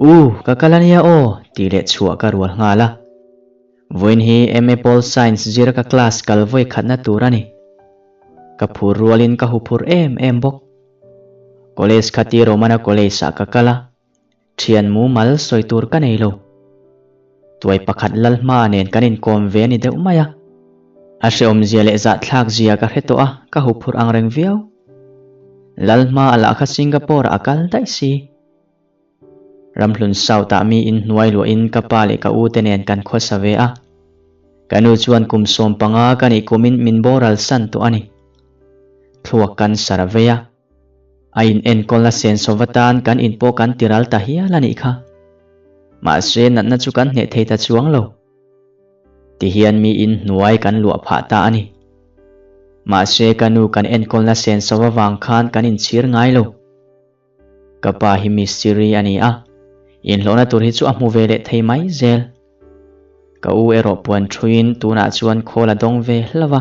U, ka kal ania aw tih leh chhuah ka rual nghal a. Vawiin hi MA Pol Science zir ka class kal vawi khatna tur a ni. Ka phur rualin ka huphur em em bawk. College kha ti Romana College ah ka kal a, thian mumal sawi tur ka nei lo. Tuai pakhat lal hma nen kan inkawm ve a ni deuh mai a. A hrehawmzia leh zahthlak zia ka hre tawh a, ka huphurh ang reng viau. Lal hma a lah kha Singapore ah a kal daih si. Ramhlun South ah mi inhnuai luahin ka pa leh ka u te nen kan khawsa ve a. Ka nu chuan kum 15 ka nih kumin min boral san tawh a ni. Thluak cancer a vei a. A in enkawlna sensawva tan kan in pawh kan tiral ta hial a nih kha. Mahse natna chu kan hneh thei ta chuang lo. Tihian mi in hnuai kan luah phah ta a ni. Mahse ka nu kan enkawlna sensawva vang khan kan inchhir ngai lo. Ka pa hi mistiri a ni a, inhlawhna tur hi chu a hmu ve leh thei mai zel. Ka u erawh puan thuin tunah chuan khawl a dawng ve hlauh a.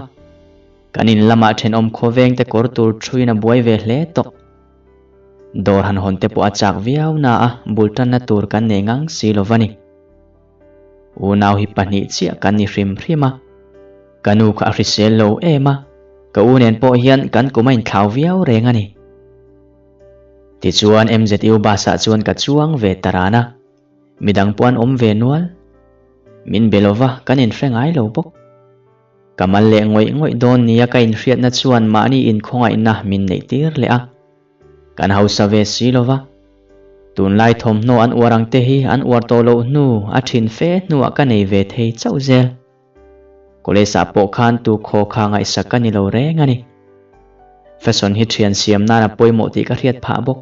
Kan in lamah thenawm khawveng te kawr tur thuin a buai ve hle tawh. Dawr han hawn te pawh a chak viau na a, bul tanna tur kan nei ngang si lo va ni. Unau hi pahnih chiah kan ni hrim hrim a. Ka nu kha a hrisel lo em a, ka u nen pawh hian kan kum a inthlau viau reng a ni. Tichuan MZU bus ah chuan ka chuang ve ta ran a, midang pawh an awm ve nual. Min be lova kan inhre ngai lo bawk. Ka mal leh ngawih ngawih dawn nia ka inhriatna chuan mahni inkhawngaihna min neih tir leh a. Kan hausa ve si lova. Tunlai thawmhnaw an uar ang te hi an uar tawh loh hnu a thin fe hnuah ka nei ve thei chauh zel. College ah pawh khan tu khaw kha ngaihsak ka ni lo reng a ni. Fashion hi thian siam nan a pawimawh tih ka hriat phah bawk.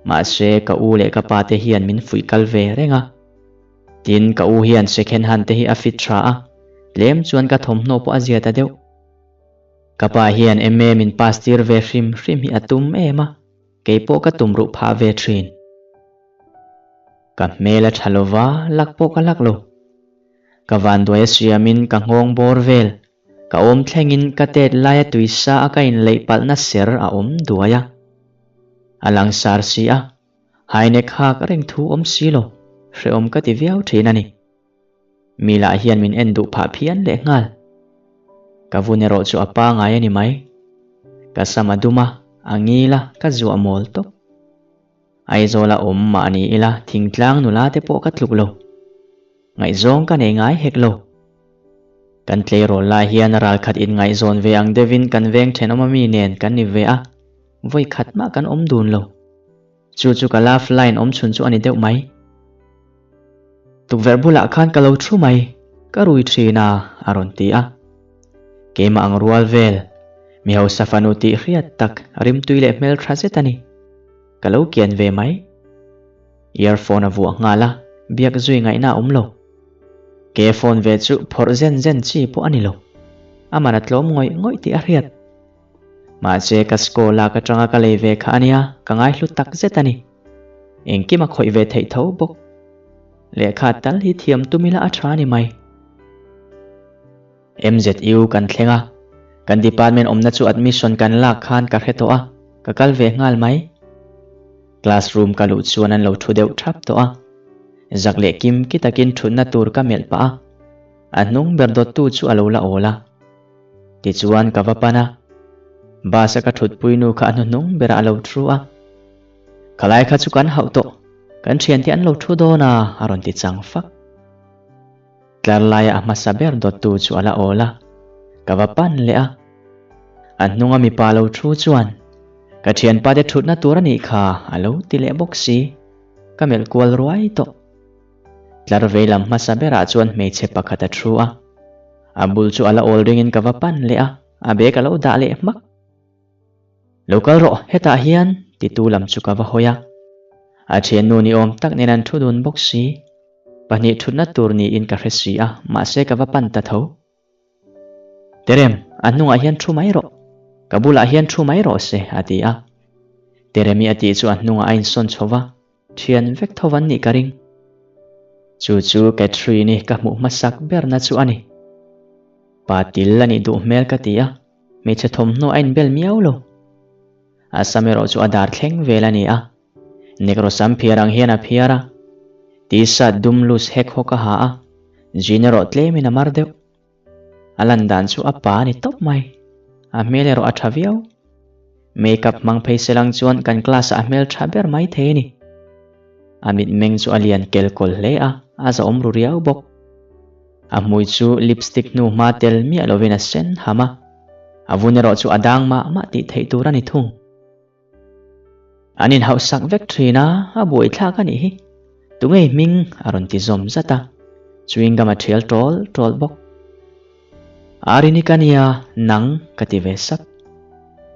Mahse ka u leh ka pa te hian min fuih kal ve reng a. Tin ka u hian second hand te hi a fit tha a, tlem chuan ka thawmhnaw pawh a zia ta deuh. Ka pa hian MA min pass tir ve hrim hrim hi a tum em a, kei pawh ka tum ruh phah ve thin. Ka hmel a tha lova, lak pawh ka lak lo. Ka vanduai a siamin ka nghawng bawr vel, ka awm thlengin ka tet laia tuisa a ka inleih palhna ser a awm duai a. A langsar si a, hainek hak reng thu awm si lo, hrehawm ka ti viau thin a ni. Mi lah hian min en duh phah phian leh nghal. Ka vun erawh chu a pangai a ni mai. Ka sam a dum a, a ngil a, ka zuah mawl tawp. Aizawl a awm mah ni ila thingtlang nula te pawh ka tluk lo. Ngaihzawng ka nei ngai hek lo. Kan tleirawl lai hian ralkhat inngaihzawn ve ang deuhin kan veng thenawm ami nen kan ni ve a, vawi khat mah kan awm dun lo. Chu chu ka love line awm chhun chu a ni deuh mai. Tukverh bulah khan ka lo thu mai, ka rui thin a, a rawn ti a. Keimah ang rual vel, mi hausa fanu tih hriat tak rimtui leh hmeltha zet a ni. Ka lo kian ve mai. Earphone a vuah nghal a, biak zui ngaihna a awm lo. Ke phone ve chu phawrh zen zen chi pawh a ni lo. A man a tlawm ngawih ngawih tih a hriat. Mahse ka score lak atanga ka lei ve kha a nia, ka ngaihlu tak zet a ni. Engkim a khawih ve theih tho bawk. Lehkha tal hi thiam tum ila a tha a ni mai. MZU kan thleng a, kan department awmna chu admission kan lak khan ka hre tawh a, ka kal ve nghal mai. Classroom ka luh chuan an lo thu deuh thap tawh a, zak leh kim ki takin thutna tur ka melh pah a, a hnung ber dawttu chu a lo la awl a. Tichuan ka va pan a, bus a ka thutpui nu kha a hnuhnung berah a lo thu a. Khalai kha chu kan hauh tawh, kan thiante an lo thu dawn a, a rawn ti chang fak. Tlar laia a hmasa ber dawttu chu a la awl a, ka va pan leh a. A hnunga mipa lo thu chuan, Ka thianpa te thutna tur a nih kha, a lo ti leh bawk si. Ka melh kual ruai tawh. Tlar vei lam hmasa berah chuan hmeichhe pakhat a thu a. A bul chu a la awl ringin ka va pan leh a, a bag a lo dah leh hmak. Lo kal rawh, hetah hian, titu lam chu ka va hawi a. A thiannu ni awm tak nen an thu dun bawk si. Pahnih thutna tur niin ka hre si a, mahse ka va pan ta tho. Terem, a hnungah hian thu mai rawh. Ka bulah hian thu mai rawh se, a ti a. Teremi a tih chu a hnungah a insawn chho va, thian vek tho an nih ka ring. Chu chu Catherine-i ka hmuh hmasak berna chu a ni. Pa til a nih duh hmel ka ti a, hmeichhe thawmhnaw a inbel miau lo. A sam erawh chu a dar thleng vel a ni a. Negro sam phiar ang hian a phiar a, T-shirt dum loose hek hawk a ha a, jean erawh tlemin a mar deuh. A lan dan chu a pa a ni tawp mai. A hmel erawh a tha viau. Makeup hmang phei se lang chuan kan class ah a hmel tha ber mai thei a ni. A mitmeng chu a lian kel kawl hle a, a zahawm ru riau bawk. A hmui chu lipstick hnu hma tel miah lovin a sen ham a, a vun erawh chu a dang mah mah tih theih tur a ni thung. An inhauhsak vek thin a, a buaithlak a nih hi. Tungei hming a rawn ti zawm zat a, chewing gum a thial tawl tawl bawk. Arini ka nia, nang ka ti ve sap.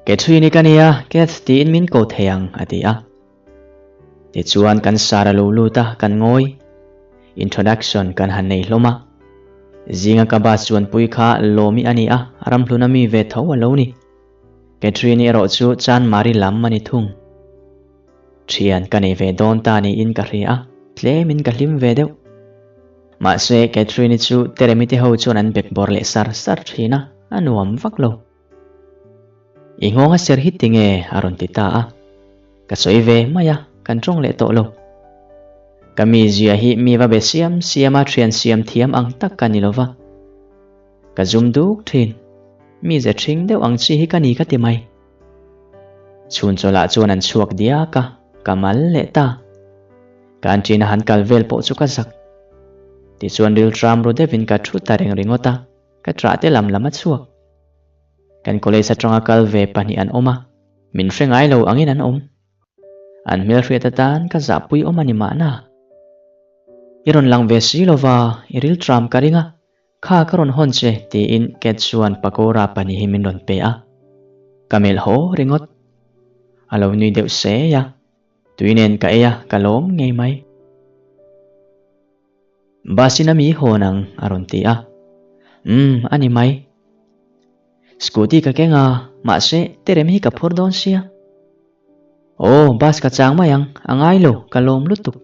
Catherine-i ka nia, Cath tiin min ko thei ang a ti a. Tichuan kan sar a lo lut a, kan ngawi. Introduction kan han nei hlawm a. Zinga ka bus chuanpui kha Lawmi a ni a, ramhluna mi ve tho a lo ni. Catherine erawh chu Chanmari lam a ni thung. Thian ka nei ve dawn ta niin ka hria a, tlemin ka hlim ve deuh. Mahse Catherine-i chu Teremi te ho chuan an bekbawr leh sar sar thin a, a nuam vak lo. I nghawng a ser hi tinge a rawn ti ta a. Ka sawi ve mai a, kan tawng leh tawh lo. Ka mizia hi mi va be siam siam a thian siam thiam ang tak ka ni lova. Ka zum duk thin. Mi ze thing deuh ang chi hi ka ni ka ti mai. Chhun chawlh chuan an chhuak diak a, ka mal leh ta. Canteen a han kal vel pawh chu ka zak. Tichuan riltram ru deuhin ka thu ta reng ringawt a, ka trah te lam lam a chhuak. Kan college atanga kal ve pahnih an awm a, min hre ngai lo angin an awm. An hmelhriat atan ka zahpui awm a ni mahna. I rawn lang ve si lova, i riltram ka ring a, Kha ka rawn hawn che tiin Cat chuan pakora pahnih hi min rawn pe a, ka melh haw ringawt. A lo nui deuh sei a, tui nen ka ei a, ka lawm ngei mai. Bus in a mi hawn ang a rawn ti a, Umm a ni mai. Scooty ka keng a, mahse terem hi ka phur dawn sia. Aw, bus ka chang mai ang, a ngai lo, ka lawm lutuk.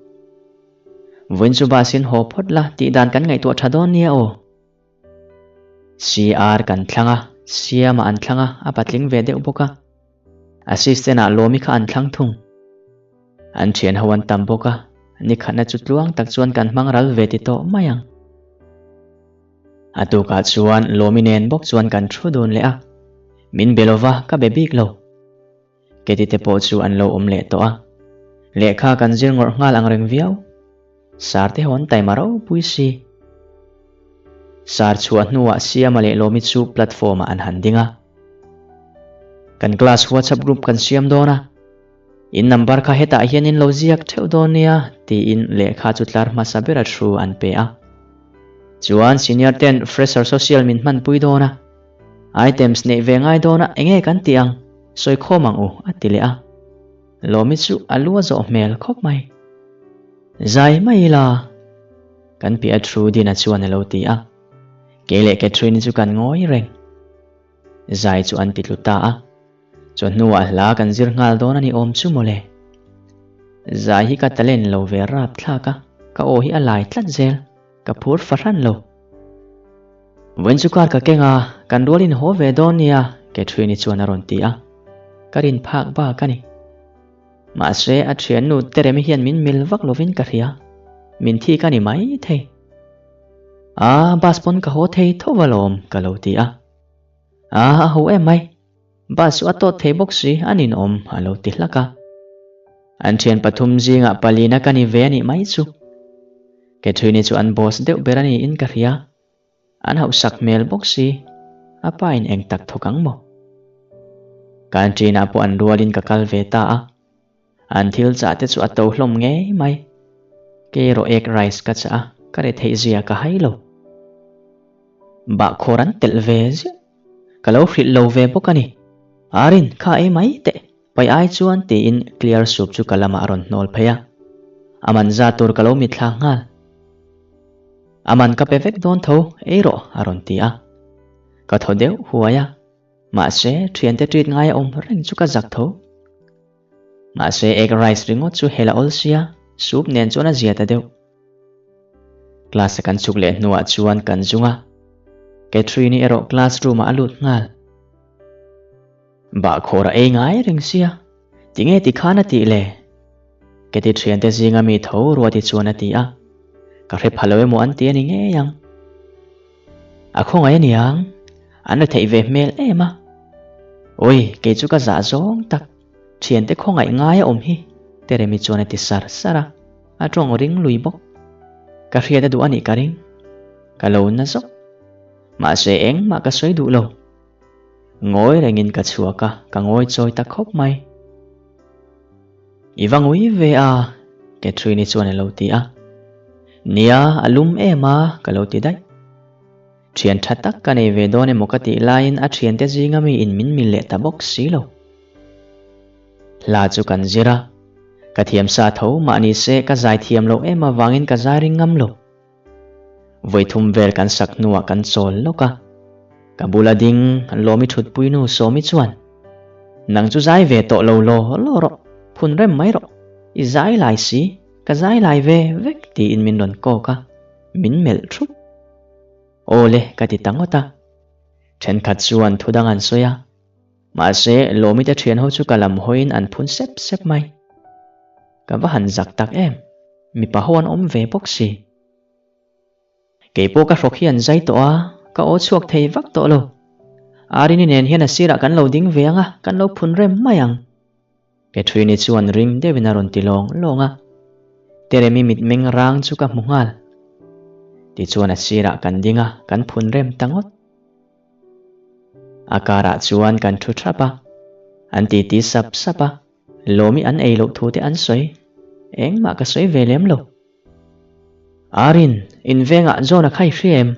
Vawiin chu bus in haw phawt la tih dan kan ngaihtuah tha dawn nia aw. CR kan thlang a, Siama an thlang a, a patling ve deuh bawk a. Assistant ah Lawmi kha an thlang thung. An thian ho an tam bawk a, nikhatna chu tluang tak chuan kan hmang ral ve ti tawh mai ang. A tukah chuan Lawmi nen bawk chuan kan thu dun leh a, min be lova ka be bik lo. Keti te pawh chu an lo awm leh tawh a, lehkha kan zir ngawrh nghal ang reng viau. Sar te ho an taima ropui si. Sar chhuah hnuah Siama leh Lawmi chu platform ah an han ding a. Kan class WhatsApp group kan siam dawn a, in number kha hetah hian in lo ziak theuh dawn nia tiin lehkha chu tlar hmasa bera thu an pe a. Chuan senior ten fresher social min hmanpui dawn a. Items neih ve ngai dawn a enge kan tih ang? Sawi khawm ang u a ti leh a. Lawmi chu a lu a zawh hmel khawp mai. Zai mai ila kan piah a thu Dina chuan a lo ti a. Kei leh Catherine-i chu kan ngawi reng. Zai chu an ti tlu ta a. Chawhnuah hla kan zir nghal dawn a ni awm chu mawle. Zai hi ka talent lo ve rapthlak a, ka aw hi a lai tlat zel. Ka phur fahran lo. Vawiin chu car ka keng a, kan rualin haw ve dawn nia, Catherine-i chuan a rawn ti a. Ka rin phak bak a ni. Mahse, a thiannu Teremi hian min mil vak lovin ka hria. Min thik a ni mai thei. A, bus pawn ka haw thei tho alawm, ka lo ti a. A, a ho em mai. Bus chu a tawt thei bawk si, a ninawm, a lo ti hlak a. An thian pathum zingah palina ka ni ve a nih mai chu. Catherine-i chu an boss deuh ber a niin ka hria. An hauhsak hmel bawk si, a pa in eng tak thawk ang maw? Canteen-ah pawh an rualin ka kal ve ta a. An thil chah te chu a to hlawm ngei mai. Kei erawh egg rice ka chah a, ka retheih zia ka hai lo. Bahkhawr an telh ve ziah. Ka lo hrilh lo ve bawk a ni. Arin, kha ei mai teh. Pai ai chuan tiin clear soup chu ka lamah a rawn hnawl phei a. A man za tur ka lo mitthla nghal. A man ka pe vek dawn tho, ei rawh a rawn ti a. Ka thaw deuh huai a. Mahse, thiante treat ngai a awm reng chu ka zak tho. Mahse, egg rice ringawt chu hel a awl sia, soup nen chuan a zia ta deuh. Class a kan chhuk leh hnuah chuan kan zung a. Catherine-i erawh classroom ah a lut nghal. Bahkhawr a ei ngai reng sia, tinge tikhan a tih le? Keti thiante zinga mi tho Ruati chuan a ti a, ka hre pha lo emaw an ti a ni ngei ang. A khawngaih a niang, an la theih ve hmel em a. Awi, kei chu ka zah zawng tak, thiante khawngaih ngai a awm hi, Teremi chuan a ti sar sar a, a tawng ring lui bawk. Ka hriat a duh a nih ka ring, ka lo na zawk. Mahse engmah ka sawi duh lo. Ngawi rengin ka chhuak a, ka ngawi chawi ta khawp mai. I va ngui ve a, Catherine-i chuan a lo ti a. Nia, a lum em a, ka lo ti daih. Thian tha tak ka nei ve dawn emaw ka tih laiin a thiante zinga miin min mil leh ta bawk si lo. Hla chu kan zir a, ka thiam sa tho mah ni se ka zai thiam loh em avangin ka zai ring ngam lo. Vawi thum vel kan sak hnuah kan chawl lawk a, ka bula ding Lawmi thutpuinu Sawmi chuan, Nang chu zai ve tawh lo law law rawh, phun rem mai rawh, i zai lai si, ka zai lai ve vek tiin min rawn kawk a, min melh thup. Aw le ka ti ta ngawt a, thenkhat chuan thu dang an sawi a, mahse Lawmi te thian ho chu ka lam hawiin an phun sep sep mai. Ka va han zak tak em! Mipa ho an awm ve bawk si. Kei pawh ka hrawk hi an zai tawh a, ka aw chhuak thei vak tawh lo. Arini nen hian a sirah kan lo ding ve ang a, kan lo phun rem mai ang. Catherine-i chuan ring deuhin a rawn ti lawng lawng a. Teremi mitmeng rang chu ka hmu nghal. Tichuan a sirah kan ding a, kan phun rem ta ngawt. A karah chuan kan thu thap a, an titi sap sap a. Lawmi an ei loh thu te an sawi, engmah ka sawi ve lem lo. Arin, in vengah John-a kha i hria em?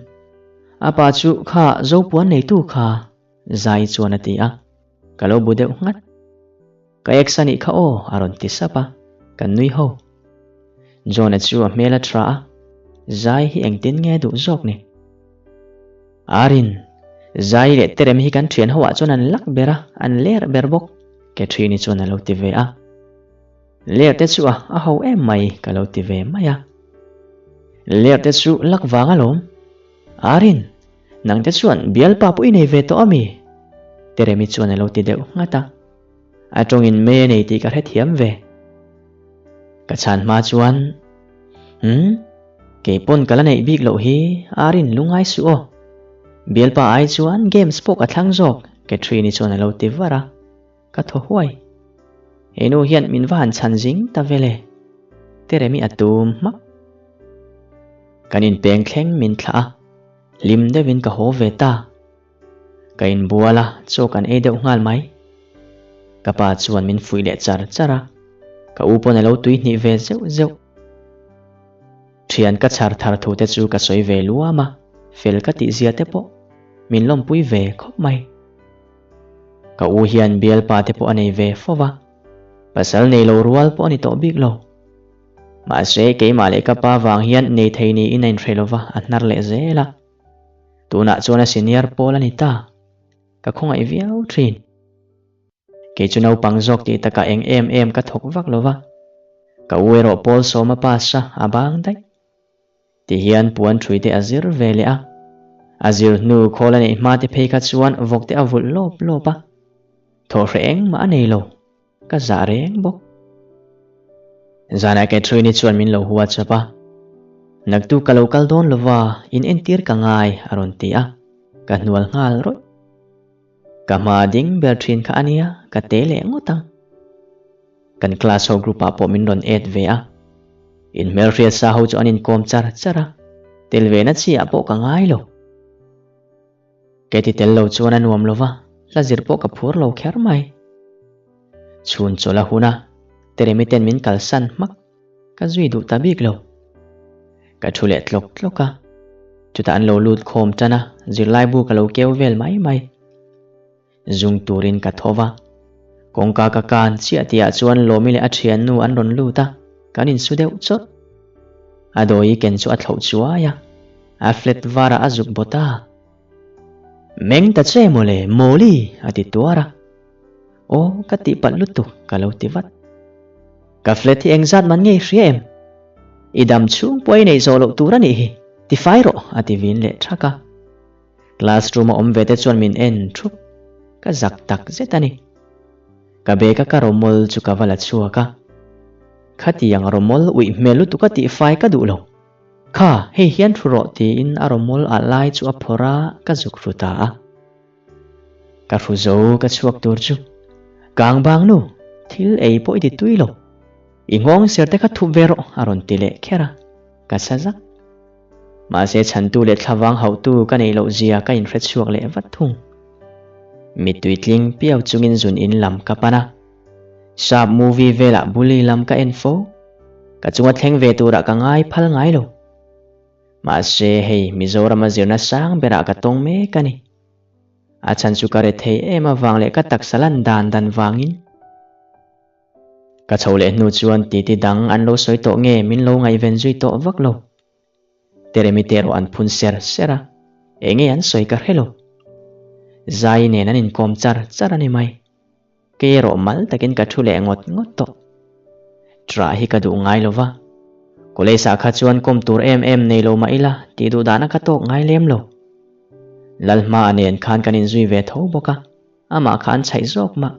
A pa chu kha Zopuan neitu kha, Zai chuan a ti a, ka lo bu deuh nghat. Ka ex a nih kha aw, a rawn ti sap a, kan nui ho. John-a chu a hmel a tha a, Zai hi engtin nge duh zawk ni? Arin, Zai leh Terem hi kan thian ho ah chuan an lak ber a, an ler ber bawk, Catherine-i chuan a lo ti ve a. Ler te chu a, a ho em mai, ka lo ti ve mai a. Ler te chu lak vang alawm. Arin, nang te chuan bialpa pawh i nei ve tawh ami? Teremi chuan a lo ti deuh nghat a. A tawngin mei a nei tih ka hrethiam ve. Ka chhan hma chuan, Umm, kei pawn ka la neih bik loh hi a rin lungai suh aw. Bialpa ai chuan games pawh ka thlang zawk, Catherine-i chuan a lo ti var a, ka thaw huai. He nu hian min va han chhan zing ta vel e. Teremi a tum hmak. Kan inpeng thleng min thlah a, hlim deuhin ka haw ve ta. Ka inbual a, chaw kan ei deuh nghal mai. Ka pa chuan min fuih leh char char a, ka u pawn a lo tui hnih ve zeuh zeuh. Thian ka chhar thar thu te chu ka sawi ve luam a, fel ka tih zia te pawh min lawmpui ve khawp mai. Ka u hian bialpa te pawh a nei ve fo va, pasal nei lo rual pawh a ni tawh bik lo. Mahse keimah leh ka pa vang hian nei thei niin a inhre lo va, a hnar leh zel a. Tunah chuan a senior pawl a ni ta. Ka khawngaih viau thin. Kei chu naupang zawk tih takah eng em em ka thawk vak lo va. Ka u erawh pawl sawm a pass a, a bang daih. Tihian puan ṭhui te a zir ve leh a. A zir hnu khawl a neih hma te phei kha chuan vawk te a vulh lawp lawp a. Thawhhreh engmah a nei lo. Ka zah reng bawk. Zanah Catherine-i chuan min lo hua chap a, Naktu ka lo kal dawn lova, in entir ka ngai, a rawn ti a, ka hnual nghal rawih. Ka hma ding ber thin kha a nia, ka te leh ngawt ang. Kan class ho group ah pawh min rawn add ve a, in hmelhriat sa ho chu an inkawm char char a, tel ve na chi ah pawh ka ngai lo. Kei ti tel lo chuan a nuam lo va, hla zir pawh ka phur lo kher mai. Chhun chawlh a hun a, Teremi ten min kalsan hmak, ka zui duh ta bik lo. Ka thu leh tlawk tlawk a, chutah an lo lut khawm tan a, zirlaibu ka lo keu vel mai mai. Zung turin ka tho va, kawngka ka kan chiah tihah chuan Lawmi leh a thiannu an rawn lut a, kan insu deuh chawt. A dawi ken chu a thlauh chuai a, a flat varah a zuk bawt a. Meng ta che mawle, Mawli! a ti tuar a. Aw, ka tihpalh lutuk, ka lo ti vat. Ka flat hi engzat man ngei hria em? I dam chhung pawh i neih zawh loh tur a nih hi, ti fai rawh, a ti vin leh thak a. Classroom a awm ve te chuan min en thup, ka zak tak zet a ni. Ka bag a ka romol chu ka va la chhuak a. Khatiang rawmawl uih hmel lutuk a tihfai ka duh lo. Kha, hei hian thu rawh tiin a rawmawl ah lai chu a phawrh a, ka zuk hru ta a. Ka hru zo ka chhuak tur chu, Kang bang nu, thil ei pawh i ti tui lo. I nghawng ser te kha thup ve rawh a rawn ti leh kher a, ka sa zak. Mahse chhantu leh thlavang hauhtu ka neih loh zia ka inhre chhuak leh vat thung. Mittui tling piau chungin zun in lam ka pan a. Sap movie velah bully lam ka en fo. Ka chunga thleng ve turah ka ngai phal ngai lo. Mahse hei Mizorama zirna sang berah ka tawng mek a ni. A chhan chu ka rethei em avang leh ka taksa lan dan dan vangin. Ka chho leh hnu chuan titi dang an lo sawi tawh nge min lo ngaihven zui tawh vak lo. Teremi te erawh an phun ser ser a, enge an sawi ka hre lo. Zai nen an inkawm char char a ni mai. Kei erawh mal takin ka thu leh ngawt ngawt tawh. Tra hi ka duh ngai lo va, college ah kha chuan kawm tur em em nei lo mah ila tih duh dahna ka tawk ngai lem lo. Lalhma a nen khan kan inzui ve tho bawk a. Amah kha an chhaih zawk mah.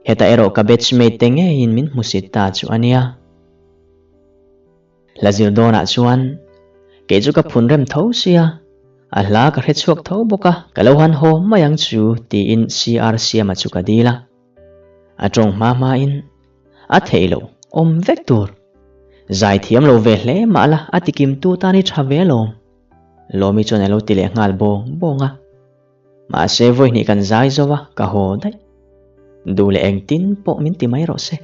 Hetah erawh ka batchmate te ngeiin min hmusit ta chu a nia. Hla zir dawnah chuan kei chu ka phun rem tho sia, a hla ka hre chhuak tho bawk a, ka lo han haw mai ang chu tiin CR Siama chu ka dil a. A tawng hma hmain a theih loh awm vek tur. Zai thiam lo ve hle mah la a tikimtu tan i tha ve alawm. Lawmi chuan a lo ti leh nghal bawng bawng a. Mahse vawi hnih kan zai zo a, ka haw daih. Duh leh engtin pawh min ti mai rawh se.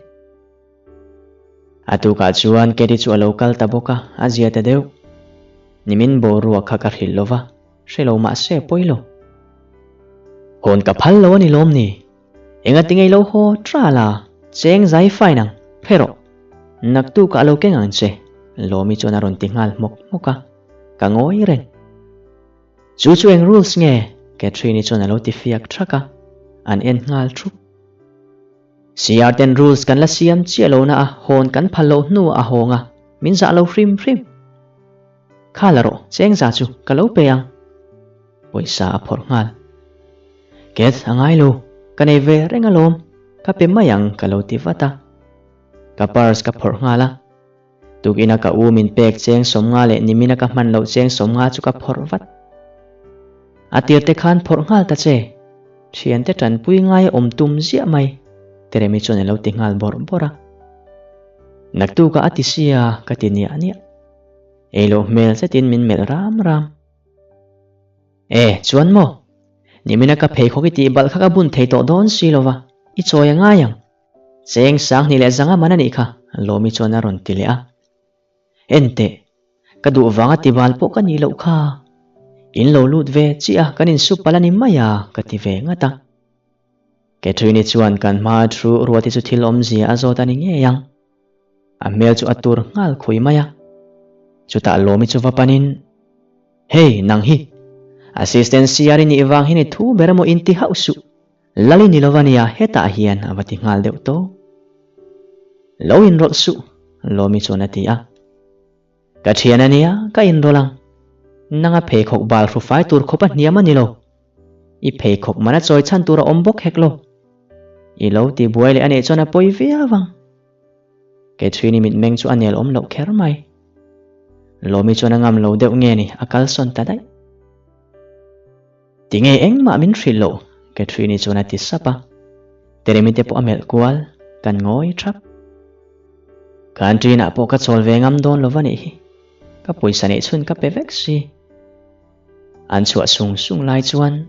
A tukah chuan Katie chu a lo kal ta bawk a, a zia ta deuh. Nimin boruak kha ka hrilh lo va, hre lo mahse pawi lo. Hawn ka phal lo a ni lawm ni? Engati ngei lo haw tral a, cheng zai fine ang, hre rawh. Naktukah a lo keng ang che, Lawmi chuan a rawn ti nghal hmawk hmawk a, ka ngawi reng. Chu chu eng rules nge? Catherine-i chuan a lo ti fiak thak a, an en nghal thup. CR ten rules kan la siam chiah lo na a, hawn kan phal loh hnu a hawng a, min zah lo hrim hrim. Kha la rawh, cheng za chu ka lo pe ang. Pawisa a phawrh nghal. Cath, a ngai lo, ka nei ve reng alawm, ka pe mai ang ka lo ti vat a. Ka purse ka phawrh nghal a. Tukina ka u min pek cheng sawmnga leh nimina ka hman loh cheng sawmnga chu ka phawrh vat. A tirte khan phawrh nghal ta che. Thiante tanpui ngai awm tum ziah mai, Teremi chuan a lo ti nghal bawrh bawrh a. Naktukah a ti sia ka ti niah niah. Ei loh hmel zetin min melh ram ram. E, chuan maw? Nimina ka pheikhawk i tih balh kha ka bun thei tawh dawn si lova, i chawi a ngai ang. Cheng Sanghni leh Zanga man a nih kha, Lawmi chuan a rawn ti leh a. En teh, ka duh vanga tibal pawh ka nih loh kha. In lo lut ve chiah a, kan insup palh a ni mai a, ka ti ve ngat a. Catherine-i chuan kan hma thu Ruati chu thil awmzia a zawt a ni ngei ang. A hmel chu a tur nghal khui mai a. Chutah Lawmi chu va panin, Hey, nang hi! Assistant CR i nih vang hian i thu ber emaw inti hauh suh. Lali ni lova nia hetah hian a va ti nghal deuh tawh. Lo inrawlh suh, Lawmi chuan a ti a. Ka thian a nia, ka inrawlh ang. Nanga pheikhawk bal hru fai tur khawp a hniam a ni lo. I pheikhawk mana chawi chhan tur a awm bawk hek lo. I lo ti buai leh a nih chuan a pawi viau ang. Catherine-i mitmeng chu a nel awm loh kher mai. Lawmi chuan a ngam lo deuh nge ni, a kalsawn ta daih. Tinge engmah min hrilh loh? Catherine-i chuan a ti sap a. Teremi te pawh a melh kual, kan ngawi thap. Canteen-ah pawh ka chawl ve ngam dawn lo va nih hi. Ka pawisa neih chhun ka pe vek si. An chhuah sung sung lai chuan,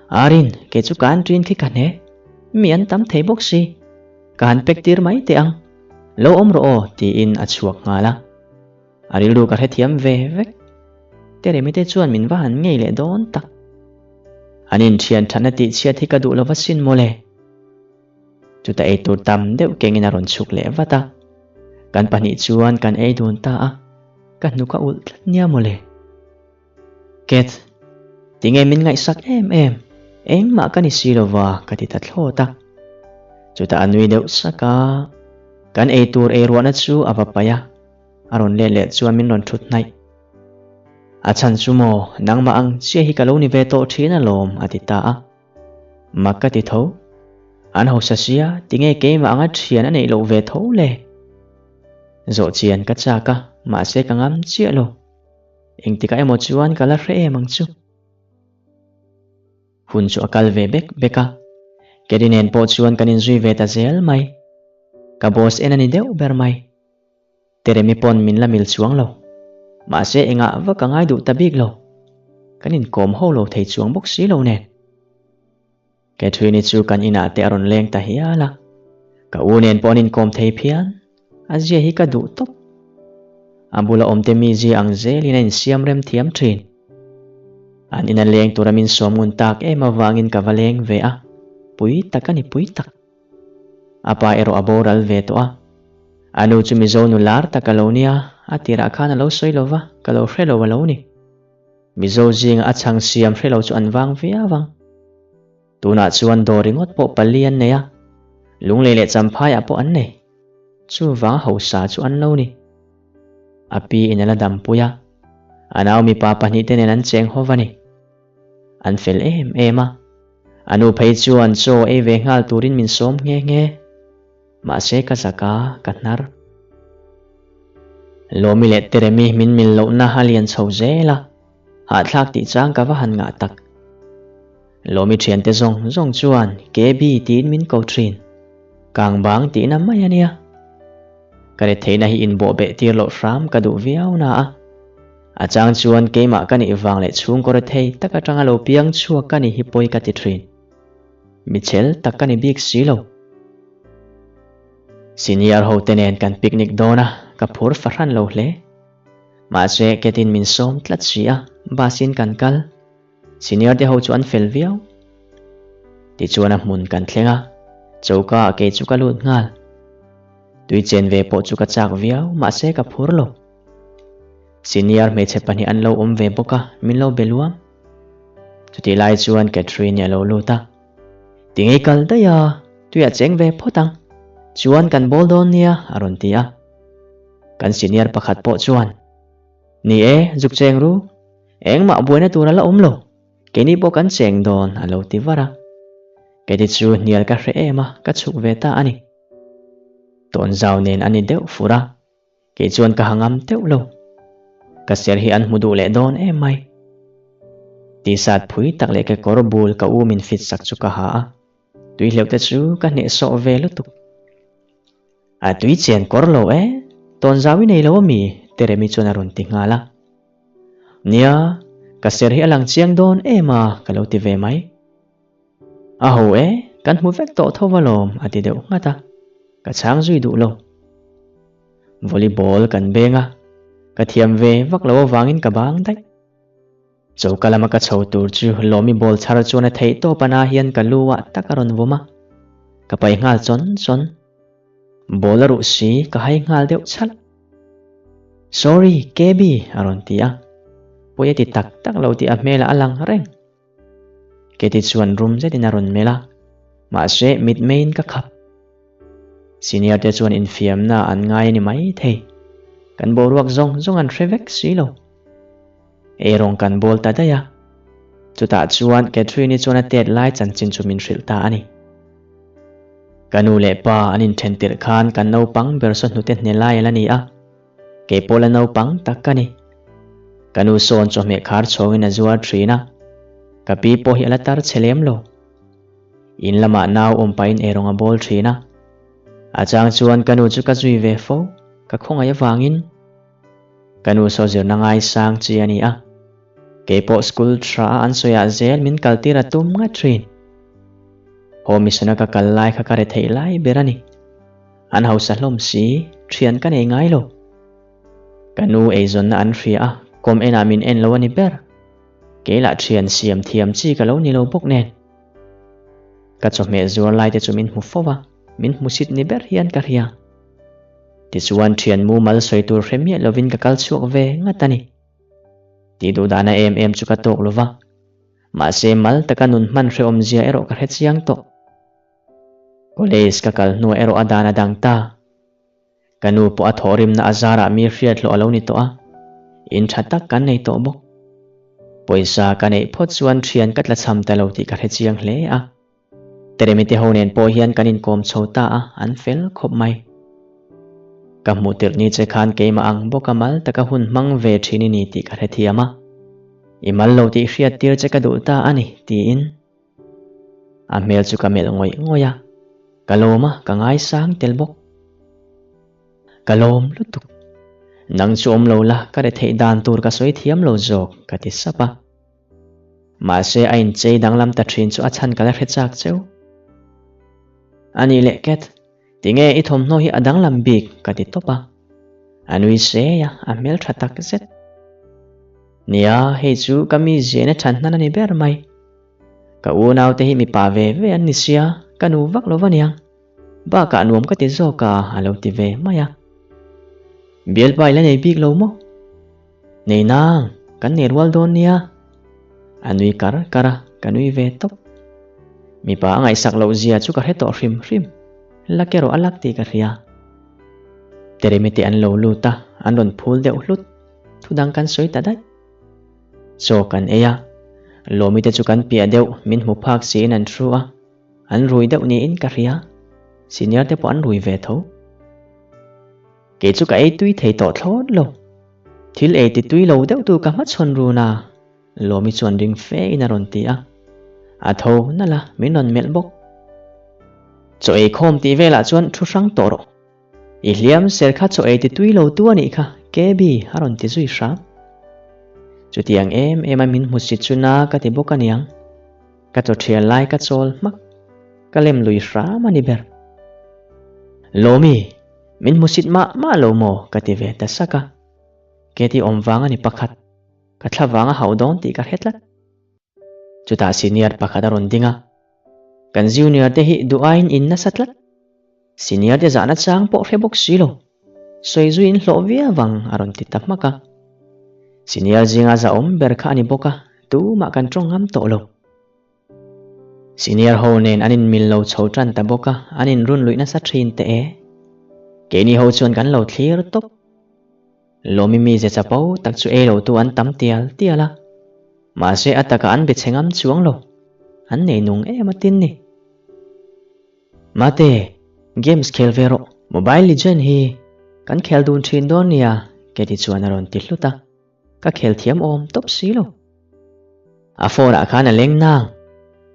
Arin, kei chu canteen khi ka hne. Mi an tam thei bawk si. Ka han pek tir mai teh ang. Lo awm rawh aw, tiin a chhuak nghal a. A rilru ka hrethiam ve vek. Teremi te chuan min va han ngei leh dawn tak. An inthian thatna tih chhiat hi ka duh lova sin mawle. Chutah eitur tam deuh kengin a rawn chhuk leh vat a. Kan pahnih chuan kan ei dun ta a, ka hnuk a ulh tlat nia mawle. Cat, tinge min ngaihsak em em, engmah ka ni si lova ka ti ta thlawt a. Chutah a nui deuh sak a, kan eitur eiruahna chu a va paih a. A rawn let leh chuan min rawn thut hnaih. A chhan chu maw, nangmah ang chiah hi ka lo ni ve tawh thin alawm, a ti ta a. Mak ka ti tho. An hausa sia, tinge keimah anga thian a neih loh ve tho le? Zawh chian ka chak a, mahse ka ngam chiah lo. Engtikah emaw chuan ka la hre em ang chu. Hun chu a kal ve bek bek a, Kerry nen pawh chuan kan inzui ve ta zel mai. Ka boss en a ni deuh ber mai. Teremi pawn min la mil chuang lo. Mahse engah vak a ngai duh ta bik lo. Kan inkawm ho lo thei chuang bawk si lo nen. Catherine-i chu kan inah te a rawn leng ta hial a. Ka u nen pawh an inkawm thei phian. A zia hi ka duh tawp. A bula awmte mi zia ang zelin a insiam rem thiam thin. An ina leng tura min sawm ngun tak em avangin ka va leng ve a, pui tak a ni pui tak. A pa erawh a boral ve tawh a. A nu chu Mizo nu lar tak a lo nia, a tirah khan a lo sawi lo va, ka lo hre lo a lo ni. Mizo zinga a chhang siam hre lo chu an vang viau ang. Tunah chuan dawr ringawt pawh pali an nei a, Lunglei leh Champhaiah pawh an nei. Chuvang hausa chu an lo ni. A pi in a la dampui a, a nau mipa pahnihte nen an cheng ho va ni. An fel em em a, a nu phei chuan chaw ei ve nghal turin min sawm nghe nghe. Mahse ka zak a, ka hnar. Lawmi leh Teremi min mil lohna a lian chho zel a, hahthlak tih chang ka va han ngah tak. Lawmi thiante zawng zawng chuan KB tiin min ko thin. Kang bang tihna mai a nia. Ka retheihna hi inbawhbeh tir loh hram ka duh viau na a. A chang chuan keimah ka nih vang leh chhungkaw rethei tak atanga lo piang chhuak ka nih hi pawi ka ti thin. Michel tak ka ni bik si lo. Senior ho te nen kan picnic dawn a, ka phur fahran lo hle. Mahse ketin min sawm tlat si a, bus in kan kal. Senior te ho chu an fel viau. Tichuan a hmun kan thleng a, choka ah kei chu ka lut nghal. Tui chen ve pawh chu ka chak viau, mahse ka phur lo. Senior hmeichhe pahnih an lo awm ve bawk a, min lo be luam. Chutih lai chuan Catherine-i a lo lut a, Tingei kal daih a, tuiah cheng ve phawt ang. Chuan kan bawl dawn nia, a rawn ti a. Kan senior pakhat pawh chuan, Ni e, zuk cheng ru. Engmah buaina tur a la awm lo, keini pawh kan cheng dawn, a lo ti var a. Keti chu hnial ka hre em a, ka chhuk ve ta a ni. Tawnzau nen a ni deuh fur a, kei chuan ka ha ngam teuh lo. Ka ser hi an hmu duh leh dawn em mai. Tisat phui tak leh kekawr bul ka u min fit sak chu ka ha a, tui hleuh te chu ka hnehsawh ve lutuk. A tui chen kawr lo e, tawnzau i nei lo ami? Teremi chuan a rawn ti nghal a. Nia, ka ser hi a lang chiang dawn em a, ka lo ti ve mai. A ho e, kan hmu vek tawh tho alawm, a ti deuh nghat a, ka chhang zui duh lo. Volleyball kan beng a, ka thiam ve vak lo avangin ka bang daih. Choka lama ka chho tur chu Lawmi ball chhar chuan a theih tawp a na hian ka lu ah tak a rawn vawm a, ka pai nghal chawn chawn. Ball a ruh si ka hai nghal deuh chhalh. Sorry, KB a rawn ti a, pawi a ti tak tak lo tih a hmelah a lang reng. Katie chuan rum zetin a rawn melh a, mahse mitmeiin ka khap. Senior te chuan infiamna an ngai a ni mai thei. Kan boruak zawng zawng an hre vek si lo. Eirawng kan bawl ta daih a. Chutah chuan Catherine-i chuan a tet lai chanchin chu min hrilh ta a ni. Ka nu leh pa an inthen tirh khan kan naupang ber saw hnute hne lai a la ni a. Kei pawh la naupang tak ka ni. Ka nu sawn chawhmeh khar chhawngin a zuar thin a, ka pi pawh hi a la tar chhe lem lo. In lamah nau awm pahin eirawng a bawl thin a. A chang chuan ka nu chu ka zui ve fo, ka khawngaih avangin. Ka nu saw zirna ngaisang chi a ni a, kei pawh school tha a an sawiah zel min kaltir a tum ngat thin. Home mission a ka kal lai kha ka re theih lai ber a ni. An hausa hlawm si, thian ka nei ngai lo. Ka nu eizawnna an hria a, kawm enah min en lo a ni ber. Kei lah thian siam thiam chi ka lo ni lo bawk nen. Ka chawhmeh zuar lai te chu min hmu fo a, min hmusit ni ber hian ka hria. Tichuan thian mumal sawi tur hre miah lovin ka kal chhuak ve ngat a ni. Tih duh dahna em em chu ka tawk lo va, mahse mal taka nun hman hrehawmzia erawh ka hre chiang tawh. College ka kal hnuah erawh a dan a dang ta. Ka nu pawh a thawhrimna a zarah mi hriat hlawh a lo ni tawh a, in tha tak kan nei tawh bawk. Pawisa ka neih phawt chuan thian ka tlachham ta lo tih ka hre chiang hle a. Teremi te ho nen pawh hian kan inkawm chho ta a, an fel khawp mai. Ka hmuh tirh ni che khan keimah ang bawka mal taka hun hmang ve thin i ni tih ka hrethiam a, i mal lo tih hriat tir che ka duh ta a ni, tiin a hmel chu ka melh ngawih ngawih a, ka lawm a, ka ngaisang tel bawk. Ka lawm lutuk. Nang chu awm lo la, ka retheih dan tur ka sawi thiam lo zawk, ka ti sap a. Mahse a inchei danglam ta thin chu a chhan ka la hre chak cheu. A nih leh Cat, tinge i thawmhnaw hi a danglam bik? ka ti tawp a. A nui sei a, a hmel tha tak zet. Nia, hei chu ka mi ziahna than hnan a ni ber mai. Ka unaute hi mipa ve ve an ni sia, ka nu vak lo va niang. Bakah nuam ka ti zawk a, a lo ti ve mai a. Bialpa i la nei bik lo maw? Nei nang, kan nei rual dawn nia. A nui kar kar a, ka nui ve tawp. Mipa a ngaihsak loh zia chu ka hre tawh hrim hrim. Lak erawh a lak tih ka hria. Teremi te an lo lut a, an rawn phul deuh hlut. Thudang kan sawi ta daih. Chaw kan ei a, Lawmi te chu kan piah deuh min hmu phak siin an thu a. An rui deuh niin ka hria, senior te pawh an rui ve tho. Kei chu ka ei tui thei tawh thlawt lo. Thil ei ti tui lo deuh tu ka hmachhawn run a, Lawmi chuan ring fe in a rawn ti a. A tho nalh a, min rawn melh bawk. Chaw ei khawm tih velah chuan thu hrang tawh rawh. I hliam ser kha chaw ei ti tui lo tu a nih kha, KB a rawn ti zui hram. Chutiang em em a min hmu si chu na ka ti bawk aniang. Ka chaw thial lai ka chawl hmak, ka lem lui hram a ni ber. Lawmi, min hmusit mah mah lo maw? ka ti ve ta sak a. Katie awm vang a ni pakhat, ka thla vang a hauh dawn tih ka hre tlat. Chutah senior pakhat a rawn ding a, Kan junior te hi duh aiin in nasa tlat. Senior te zahna chang pawh hre bawk si lo. Sawi zui in hlawh viau vang a rawn ti ta hmak a. Senior zinga zahawm ber kha a ni bawk a, tumah kan tawng ngam tawh lo. Senior ho nen an inmil lo chho tan ta bawk a, an inrun luih nasa thin teh e. Keini ho chuan kan lo thlir tawp. Lawmi mize chapo tak chu ei lo tu an tam tial tial a. Mahse a takah an be chhe ngam chuang lo. An nei nung em a tin ni. Mate, games khel ve rawh. Mobile Legend hi kan khel dun thin dawn nia, Katie chuan a rawn ti hlut a. Ka khel thiam awm tawp si lo. A phone ah khan a leng nang.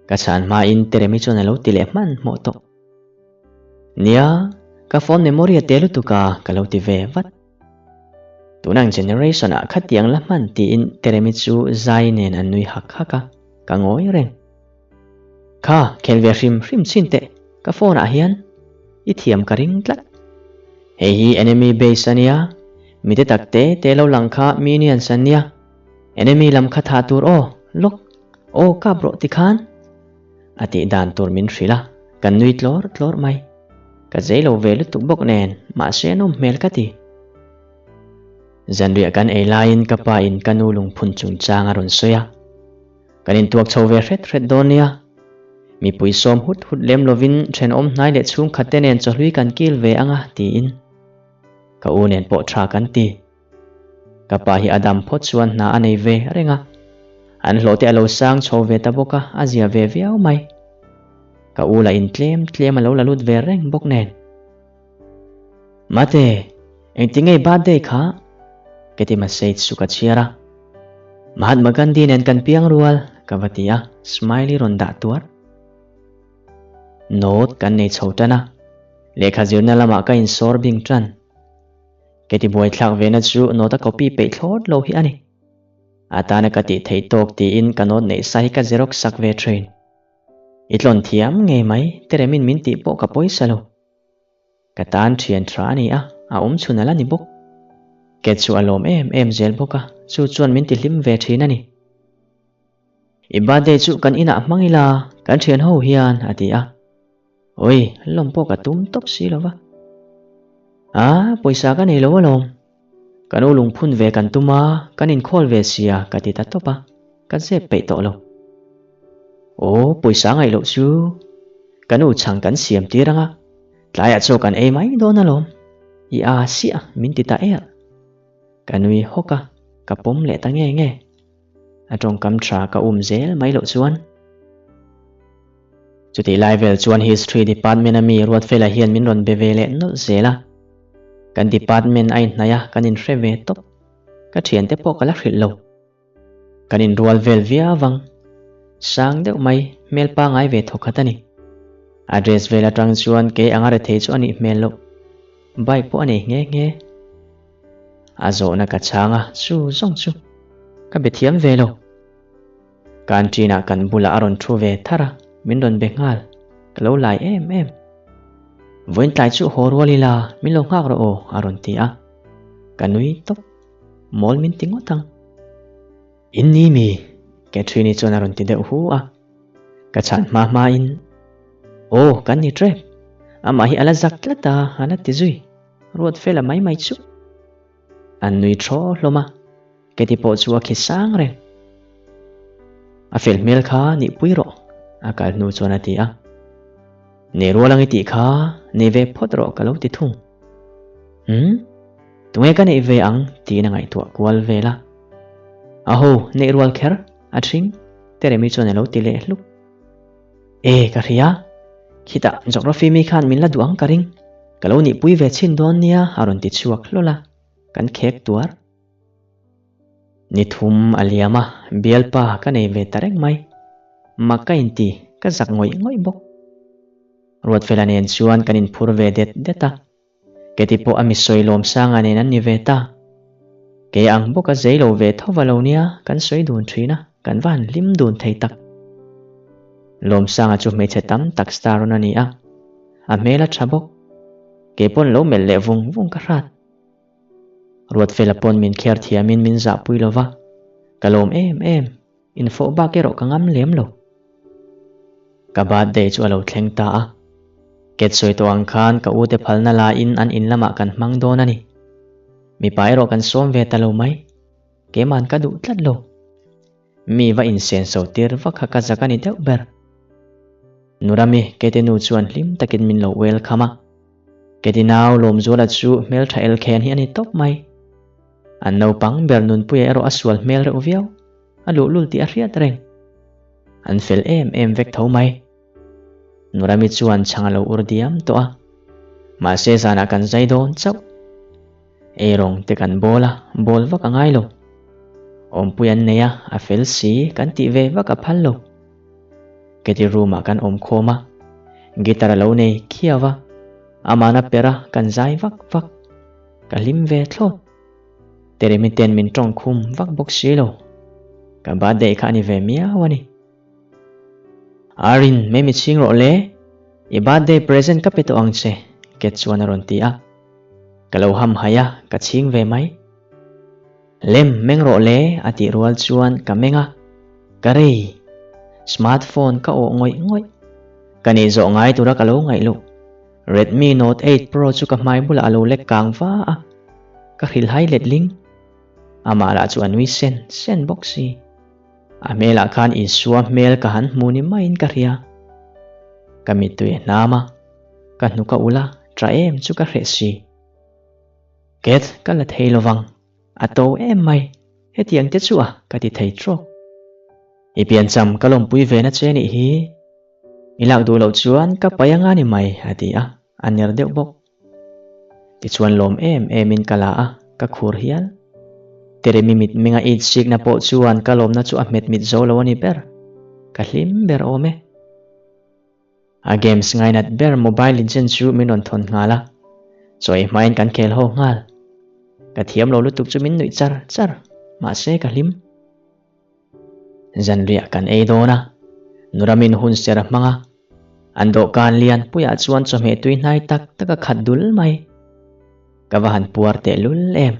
Ka chhan hmain Teremi chuan a lo ti leh hmanhmawh tawh. Nia, ka phone memory a te lutuk a, ka lo ti ve vat. Tunang generation ah khatiang la hman tiin Teremi chu zai nen a nui hak hak a, ka ngawi reng. Kha, khel ve hrim hrim chin teh, ka phone ah hian i thiam ka ring tlat. Hei hi enemy base a nia, mi te tak te te lo lang kha minions an nia, enemy lam kha thah tur aw, lawk, aw kap rawh tikhan. A tih dan tur min hrilh a, kan nui tlawr tlawr mai. Ka zei lo ve lutuk bawk nen, mahse a nawm hmel ka ti. Zanriah kan ei laiin ka pa in ka nu lungphun chungchang a rawn sawi a. Kan intuak chho ve hret hret dawn nia. Mipui sawm hut hut lem lovin thenawm hnai leh chhungkhat te nen chawhlui kan kil ve anga tiin ka u nen pawh tha kan ti. Ka pa hi a dam phawt chuan hna a nei ve reng a. An hlawh te a lo sang chho ve ta bawk a, a zia ve viau mai. Ka u lah in tlem tlem a lo la lut ve reng bawk nen. Mate, engti ngei birthday kha? Ka ti message chu ka chhiar a. Mahatma Gandhi nen kan piang rual, ka va ti a, smiley rawn dah tuar. Note kan nei chho tan a, lehkha zirna lamah ka insawr bing tan. Ka ti buaithlak ve na chu note a copy peih thlawt lo hi a ni. A tana ka tih theih tawk tiin ka note neih sa hi ka xerox sak ve thin. I tlawn thiam ngei mai, Teremin min tih pawh ka pawisa lo. Ka tan thian tha a ni a, a awm chhun a la ni bawk. Ke chu a lawm em em zel bawk a, chu chuan min ti hlim ve thin a ni. I birthday chu kan inah hmang ila, kan thian ho hian, a ti a. Oi, lawm pawh ka tum tawp si lo va. A, pawisa ka nei lo alawm. Kan u lungphun ve kan tum a, kan inkhawl ve sia, ka ti ta tawp a, ka zep peih tawh lo. Aw, pawisa ngaih loh chu kan u chhang kan siam tir ang a, tlaiah chaw kan ei mai dawn alawm. I a siah min ti ta er. Ka nui hawk a, ka pawm leh ta nge nge. A tawngkam tha ka um zel mai loh chuan. Chutih lai vel chuan History Department a mi Ruatfela hian min rawn be ve leh nawlh zel a. Kan department a inhnaih a, kan inhre ve tawp. Ka thiante pawh ka la hrilh lo. Kan inrual vel viau ang. Sang deuh mai, hmel pangai ve thawkhat a ni. A dress vel atang chuan kei anga rethei chu a nih hmel loh. Bike pawh a nei nghe nghe. A zawhna ka chhang a, chu zawng chu ka be thiam ve lo. Canteen ah kan bulah a rawn thu ve thar a, min rawn be nghal. Ka lo lai em em. Vawiin tlai chu haw rual ila, min lo nghak rawh aw, a rawn ti a. Ka nui tawp. Mawl min ti ngawt ang. In ni mi? Catherine-i chuan a rawn ti deuh hu a. Ka chhan hma hmain, Aw, kan ni trep. Amah hi a la zak tlat a, a la ti zui. Ruat fela mai mai chu. An nui thaw hlawm a, Katie pawh chu a khi sang reng. A fel hmel kha nihpui rawh, a kal hnu chuan a ti a. Nei rual ang i tih kha, nei ve phawt rawh ka lo ti thung. Umm, tunge ka neih ve ang tiin a ngaihtuah kual vel a. Aho, neih rual kher, a ṭhing, Teremi chuan a lo ti leh hluk. E, ka hria. Khitah geography mi khan min la duh ang ka ring. Ka lo nihpui ve chhin dawn nia a rawn ti chhuak hlawl a, kan khek tuar. Ni thum a liam a, bialpa ka nei ve ta reng mai. Mak ka inti, ka zak ngawih ngawih bawk. Ruatfela nen chuan kan inphur ve det det a. Keti pawh a misawi Lawmsanga nen an ni ve ta. Kei ang bawk a zei lo ve tho va lo nia, kan sawi dun thin a, kan va han hlim dun thei tak. Lawmsanga chu hmeichhe tam tak star rawn a ni a, a hmel a tha bawk. Kei pawn lo melh leh vung vung ka hrat. Ruatfela pawn min kher thiamin min zahpui lo va, ka lawm em em, infawh bak erawh ka ngam lem lo. Ka birthday chu a lo thleng ta a, Ket sawi tawh ang khan ka ute phalna laiin an in lamah kan hmang dawn a ni. Mipa erawh kan sawm ve ta lo mai, keiman ka duh tlat lo. Mi va insenso tir vak kha ka zak a ni deuh ber. Nurami Kete nu chuan hlim takin min lo welcome a. Keti nau Lawmzuala chu hmeltha elkhen hi a ni tawp mai. An naupang ber Nunpuia erawh a sual hmel reuh viau, a luhlul tih a hriat reng. An fel em em vek tho mai. Nurami chuan chhang a lo ur diam tawh a, mahse zanah kan zai dawn chauh. Eirawng te kan bawl a, bawl vak a ngai lo. Awmpui an nei a, a fel si, kan tih ve vak a phal lo. Keti room ah kan awm khawm a, guitar a lo nei khiau a, amahna per a kan zai vak vak. Ka hlim ve thlawt. Teremi ten min tawng khum vak bawk si lo. Ka birthday kha a ni ve miau a ni. Arin, mai mi chhing rawh le. I birthday present ka pe tawh ang che, Ket chuan a rawn ti a. Ka lo ham haih a, ka chhing ve mai. Lem, meng rawh le, a tih rual chuan ka meng a. Ka rei. Smartphone ka awh ngawih ngawih. Ka nih zawh ngai tura ka lo ngaih loh. Redmi Note 8 Pro chu ka hmai bulah a lo lek kang va a. Ka hrilhhai letling. Amah lah chu a nui sen sen bawk si. A hmelah khan Isua hmel ka han hmu ni maiin ka hria. Ka mittui a hnam a, ka hnuk a ulh a, ṭa em chu ka hreh si. Ket ka la thei lovang, a to em mai, hetiang te chu a ka ti thei trawk. I piancham ka lawmpui ve na che nih hi. I lak duh loh chuan ka pai anga ni mai, a ti a, a ner deuh bawk. Tichuan lawm em emin ka la a, ka khur hial. Teremi mit menga it sikna pawh chuan ka lawmna chu a hmet mit zo lo a ni ber. Ka hlim ber awm e. A games ngainat ber Mobile Legends chu min rawn thawn nghal a, chawi hmain kan khel ho nghal. Ka thiam lo lutuk chu min nuih char char, mahse ka hlim. Zanriah kan ei dawn a, Nuramin hun ser a hmang a, an dawhkan lian puiah chuan chawhmeh tui hnai tak tak a khat dul mai. Ka va han puar tehlul em.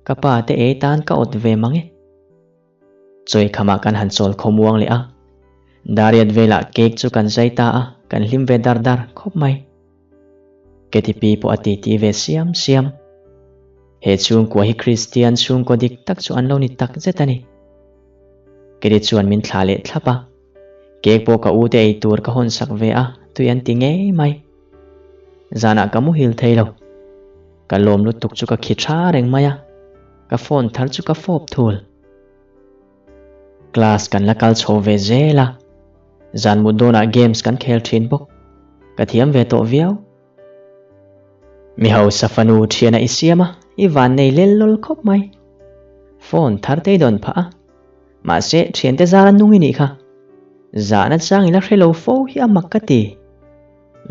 Ka pa te ei tan ka awt ve mang e. Chawi khamah kan han chawl khawmuang leh a, Dariat velah cake chu kan zai ta a, kan hlim ve dar dar khawp mai. KTP pawh a titi ve siam siam. He chhungkua hi Kristian chhungkaw dik tak chu an lo ni tak zet a ni. Kedi chuan min thlah leh thlap a, cake pawh ka ute ei tur ka hawn sak ve a, tui an ti ngei mai. Zanah ka muhil thei lo. Ka lawm lutuk chu ka khi tha reng mai a, ka phone thar chu ka fawp thul. Class kan la kal chho ve zel a, zan mut dawnah games kan khel thin bawk. Ka thiam ve tawh viau. Mi hausa fanu thiana i siam a, i van nei lel lawl khawp mai. Phone thar te i dawn phah a, mahse thiante zara nung i nih kha. Zahna chang i la hre lo fo hi a mak ka ti.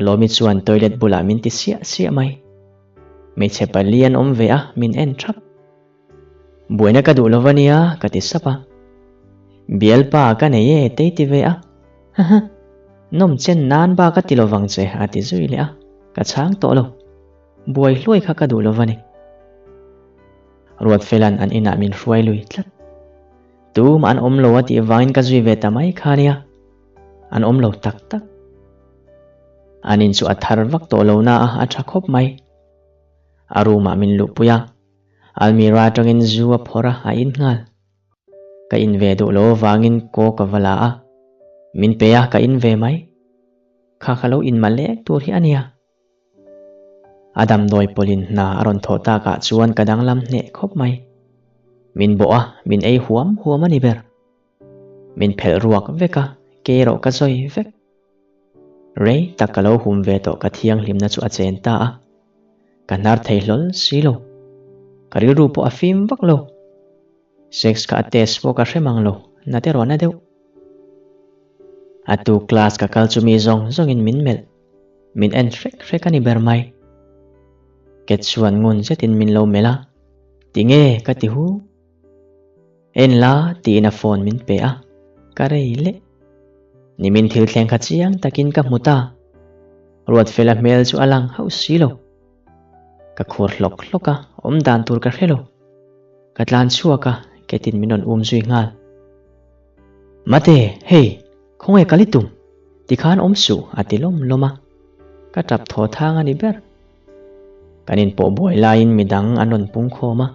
Lawmi chuan toilet bulah min ti siah siah mai. Hmeichhe pali an awm ve a, min en thap. Buaina ka duh lo ania ka ti sap a. Bialpa ka nei e tei ti ve a. Haha, nawm chen nan ba ka ti lo vang che a ti zui leh a, ka chhang tawh lo. Buai hluai kha ka duh lo a ni. Ruatfela'n an inah min hruai lui tlat. Tumah an awm lo a tih vangin ka zui ve ta mai kha nia. An awm lo tak tak. An in chu a thar vak tawh lo na a, a tha khawp mai. A room ah min luhpui a. Almirah atangin zu a phawrh a, a in nghal. Ka in ve duh lo avangin kaw ka va la a, min pe a, ka in ve mai. Kha ka lo in malek tur hi a nia. A damdawi pawlin hna a rawn thawh takah chuan ka danglam hneh khawp mai. Min bawh a, min ei huam huam a ni ber. Min phelh ruak vek a, ke erawh ka zawi vek. Rei tak ka lo hum ve tawh ka thianghlimna chu a chen ta a, ka hnar thei hlawl si lo. Ka rilru pawh a fim vak lo. Sex kha a test pawh ka hre mang lo, na te rawh na deuh. A tu class ka kal chu mi zawng zawngin min melh, min en hrek hrek a ni ber mai. Ket chuan ngun zetin min lo melh a, Tinge ka ti hu? En la tiin a phone min pe a, ka rei leh. Nimin thil thleng kha chiang takin ka hmu ta. Ruatfela hmel chu a lang hauh si lo. Ka khur hlawk hlawk a, awm dan tur ka hre lo. Ka tlan chhuak a, ketin min rawn um zui nghal. Mate, hei, khawnge kal i tum? Tikhan awm suh, a ti lawm lawm a. Ka tap thaw thang a ni ber. Kan inpawh buai laiin midang an rawn pung khawm a.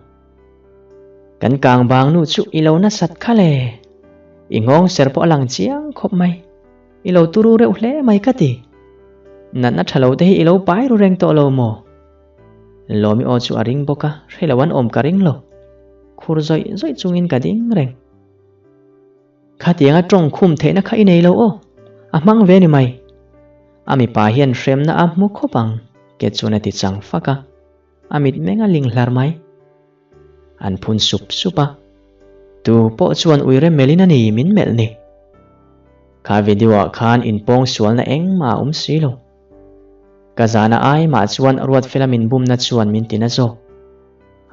Kan kang bang nu chu i lo nasat kha le. I nghawng ser pawh a lang chiang khawp mai. I lo turu reuh hle mai ka ti. Natna tha lo te hi i lo pai ru reng tawh lo maw? Lawmi aw chu a ring bawk a, hre lo an awm ka ring lo. Khur zawih zawih chungin ka ding reng. Khatianga tawng khum theihna kha i nei lo aw, a hmang ve ni mai. A mipa hian hremna a hmu khawp ang, ke chuan a ti chang fak a, a mitmeng a ling hlar mai. An phun sup sup a, tu pawh chuan uire melhin a ni min melh ni. Kha video ah khan inpawng sualna engmah a awm si lo. Ka zana ai mah chuan Ruatfela min bumna chuan min tina zawk.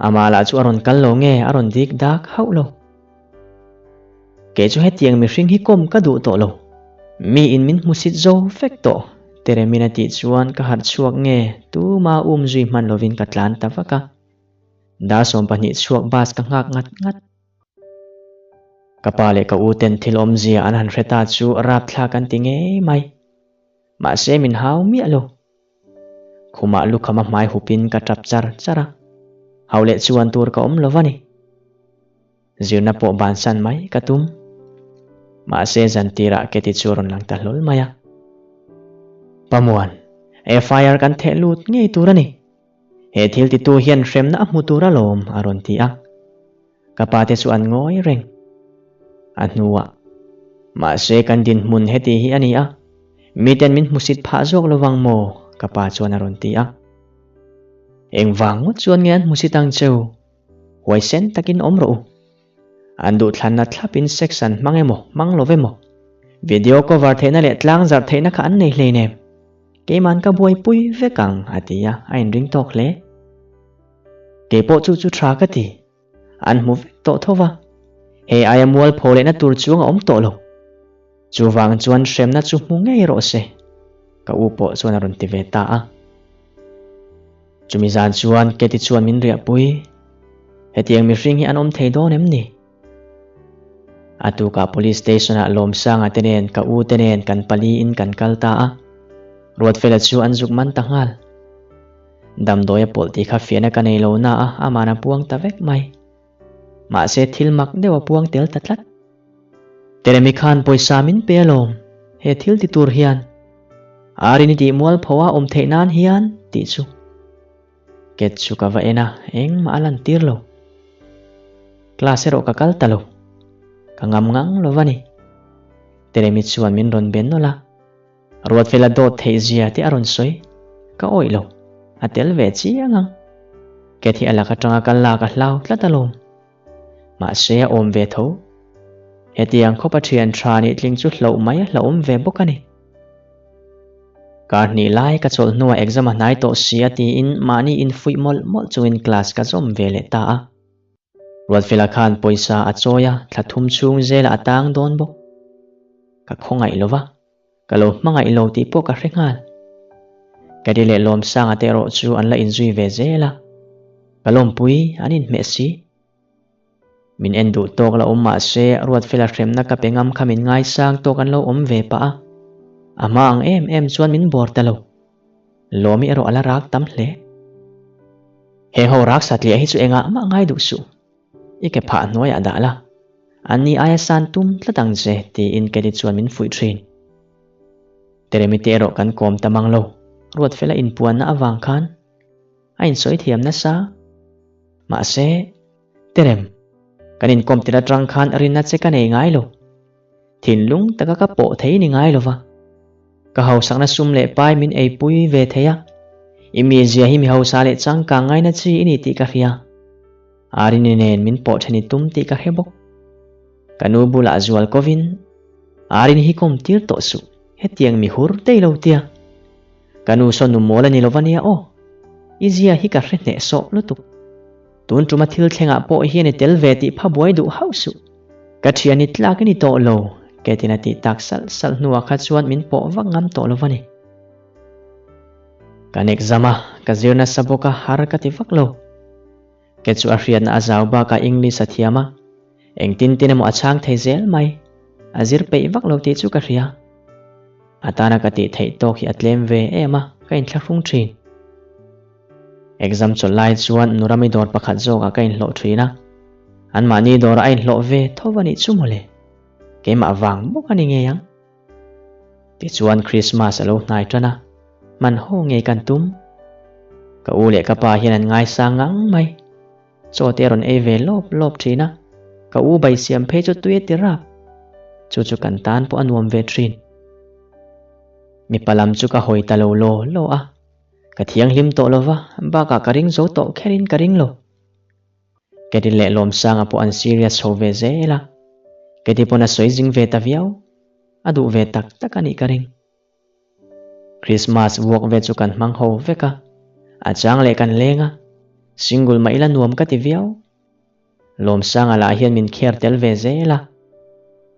Amah lah chu a rawn kal lo nge a rawn dik dak hauh lo. Kei chu hetiang mihring hi kawm ka duh tawh lo. Mi in min hmusit zo vek tawh, Teremin a tih chuan ka harh chhuak nge tuma um zui hman lovin ka tlan ta vak a. Dar 12 chhuak bus ka nghak ngat ngat. Ka pa leh ka u ten thil awmzia an han hre ta chu rapthlak an ti ngei mai. Mahse min hau miah lo. Khumah lukham a hmai hupin ka tap char char a, hau leh chuan tur ka awm lo va ni. Zirna pawh bansan mai ka tum. Mahse zantirah Keti chu a rawn lang ta hlawl mai a. Pamuan, FIR kan theh lut ngei tur a ni. He thil titu hian hremna a hmu tur alawm a rawn ti a. Ka pa te chu an ngawi reng. A hnuah, Mahse kan dinhmun heti hi a ni a, miten min hmusit phah zawk lovang maw? ka pa chuan a rawn ti a. Engvang ngawt chuan nge an hmusit ang cheu? Huaisen takin awm rawh u. An duhthlanna thlapin sex an hmang emaw, hmang lo emaw? Video cover theihna leh tlang zarh theihna kha an nei hleinem. Keiman ka buaipui vek ang, a ti a, a inring tawk hle. Keipawh chu chu tha ka ti. An hmu vek tawh tho va. Hei aia mualpho lehna tur chuang a awm tawh lo. Chuvang chuan hremna chu hmu ngei rawh se, ka u pawh chuan a rawn ti ve ta a. Chumi zan chuan Katie chuan min riahpui. Hetiang mihring hi an awm thei dawn em ni? A tukah Police Station-ah Lawmsanga te nen ka u te nen kan paliin kan kal ta a. Ruatfela chu an zuk man ta nghal. Damdawi a pawlh tih kha fiahna ka nei lo na a, aman a puang ta vek mai. Mahse thil mak deuh a puang tel ta tlat. Teremi khan pawisa min pe alawm, he thil ti tur hian. Arini tih mualpho a awm theih nan hian tih chu. Ket chu ka va en a, engmah a lan tir lo. Class erawh ka kal ta lo. Ka ngam ngang lo va ni. Teremi chuan min rawn ben nawlh a. Ruatfela dawt theih zia te a rawn sawi. Ka awih lo. A tel ve chiang ang. Kathy a lak atanga kal lak a hlau tlat alawm. Mahse a awm ve tho. Hetiang khawpa thian tha nih tling chu hlauh mai a hlauhawm ve bawk a ni. Kar hnih lai ka chawlh hnuah exam a hnai tawh si a tiin mahni infuih mawlh mawlh chungin class ka zawm ve leh ta a. Ruatfela khan pawisa a chawi a, thla thum chhung zelah a tang dawn bawk. Ka khawngaih lo va, ka lo hmangaih lo tih pawh ka hre nghal. Ka ri leh Lawmsanga te erawh chu an la inzui ve zel a, ka lawmpui an inhmeh si. Min en duh tawk la awm mah se Ruatfela hremna ka pe ngam kha min ngaisang tawk an lo awm ve pah a, a hma ang em em chuan min bawr ta lo. Lawmi erawh a la rak tam hle. He ho rak satliah hi chu engah mah ngai duh suh. I ke phah hnuaiah dah la. An ni aia san tum tlat ang che tiin Kelly chuan min fuih thin. Teremi te erawh kan kawm ta mang lo. Ruatfela inpuanna avang khan a insawi thiam nasa. Mahse, Terem, kan inkawm tir atang khan rinna che ka nei ngai lo. Thinlung taka ka pawh thei ni ngai lova. Ka hausakna sum leh pai min eipui ve thei a. I mizia hi mi hausa leh changkang ngaina chi i ni tih ka hria. Arini nen min pawh then i tum tih ka hre bawk. Ka nu bulah zual kovin, Arini hi kawm tir tawh suh, hetiang mi hur tei lo tia. Ka nu saw nu mawl a ni lova nia aw. I zia hi ka hre hnehsawh lutuk. Tun tuma thil thlengah pawh hian i tel ve tih pha buai duh hauh suh. Ka thian i tlak i ni tawh lo, Ketin a tih tak salh salh hnuah kha chuan min pawh vak ngam tawh lo va ni. Kan exam a, ka zir nasa bawk a, har ka ti vak lo. Ke chu a hriatna a zau bakah English a thiam a, engtin tin emaw a chhang thei zel mai, a zir peih vak lo tih chu ka hria. A tana ka tih theih tawk hi a tlem ve em a, ka inthlahrung thin. Exam chawlh lai chuan Nurami dawr pakhat zawkah ka inhlawh thin a, anmahni dawrah a inhlawh ve tho a nih chu mawle, keimah vang bawk a ni ngei ang. Tichuan Christmas a lo hnai tan a, hman haw ngei kan tum. Ka u leh ka pa hian an ngaisang ngang mai. Chaw te a rawn ei ve lawp lawp thin a, ka u bai siam phei chu tui a ti rap. Chu chu kan tan pawh a nuam ve thin. Mipa lam chu ka hawi ta lo law law a, ka thianghlim tawh lova, bakah ka ring zo tawh kherin ka ring lo. Kedi leh Lawmsanga pawh an serious chho ve zel a, Kedi pawn a sawi zing ve ta viau, a duh ve tak tak a nih ka ring. Christmas vuak ve chu kan hmang ho vek a, a chang leh kan leng a, single mah ila nuam ka ti viau. Lawmsanga lah hian min kher tel ve zel a,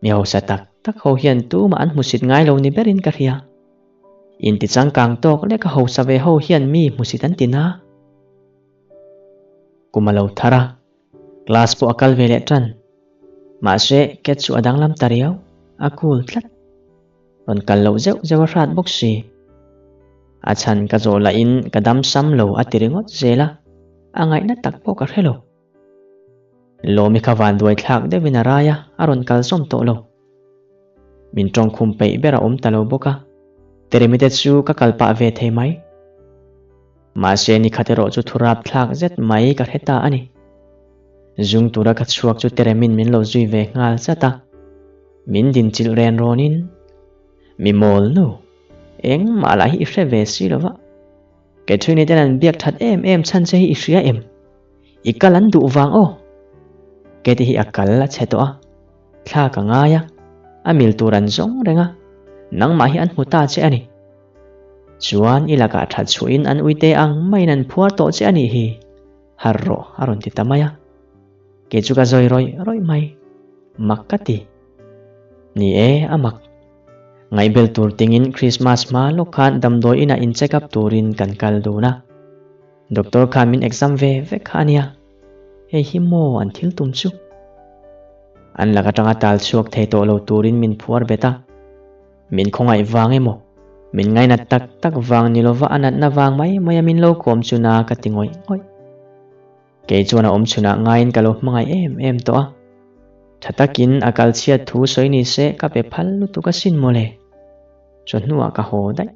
mi hausa tak tak ho hian tumah an hmusit ngai lo ni berin ka hria. Inti changkang tawk lek a hausa ve ho hian mi hmusit an ti na. Kum a lo thar a, class pawh a kal ve leh tan. Mahse, Cat chu a danglam ta riau, a cool tlat. Rawn kal loh zeuh zeuh a hrat bawk si. A chhan ka zawh lahin ka dam sam lo a ti ringawt zel a, a ngaihna tak pawh ka hre lo. Lawmi kha vanduai thlak deuhin a rai a, a rawn kal zawm tawh lo. Min tawngkhum peih ber a awm ta lo bawk a, Teremi te chu ka kal pah ve thei mai. Mahse ni khat erawh chu thurap thlak zet mai ka hre ta a ni. Zung tura ka chhuak chu Teremin min lo zui ve nghal zat a, min dinchilh ren rawnin, Mi mawl nu, engmah lah hi i hre ve si lova, kei ṭhini ten an biak ṭhat em em chhan che hi i hria em? I kal an duh vang aw. Keti hi a kal a chhe tawh a, thla ka ngai a, a mil tur an zawng reng a, nangmah hi an hmu ta che a ni. Chuan i lakah that chhuahin an uite ang maiin an phuar tawh che a nih hi, har rawh a rawn ti ta mai a. Kei chu ka zawi rawih rawih mai, mak ka ti. Ni e, a mak. Ngaihbel tur tingin Christmas hma lawk khan damdawi inah in check up turin kan kal dun a. Doctor khan min exam ve vek kha a nia. Hei hi maw an thil tum chu? An lak atanga tal chhuak thei tawh lo turin min phuar bet a. Min khawngaih vang emaw, min ngainat tak tak vang ni lova a natna vang mai mai a min lo kawm chu na ka ti ngawih ngawih. Kei chuan a awm chhunah ngaiin ka lo hmangaih em em tawh a. Tha takin a kal chhiat thu sawi ni se ka pe phal lutuk asin mawle. Chawhnuah ka haw daih.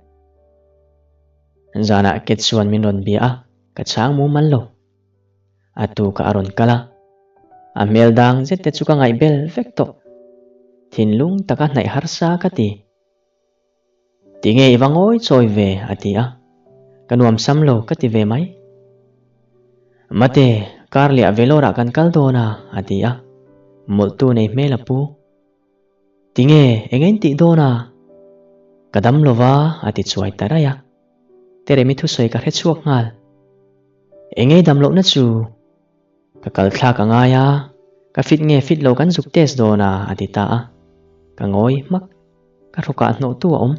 Zanah Ket chuan min rawn bia a, ka chhang mumal lo. A tu ka a rawn kal a, a hmel dang zet te chu ka ngaih bel vek tawh. Thinlung taka hnaih harsa ka ti. Tinge i va ngawi chawi ve? a ti a. Ka nuam sam lo ka ti ve mai. Mate, kar leh ah Vellore ah kan kal dawn a, a ti a. Mawlhtu nei hmel a pu. Tinge, eng in tih dawn a? Ka dam lo va, a ti chuai ta raih a. Teremi thusawi ka hre chhuak nghal. Engei dam lohna chu? Ka kal thlak a ngai a, ka fit nge fit lo kan zuk test dawn a, a ti ta a. Ka ngawi hmak. Ka hrukah hnawhtu a awm.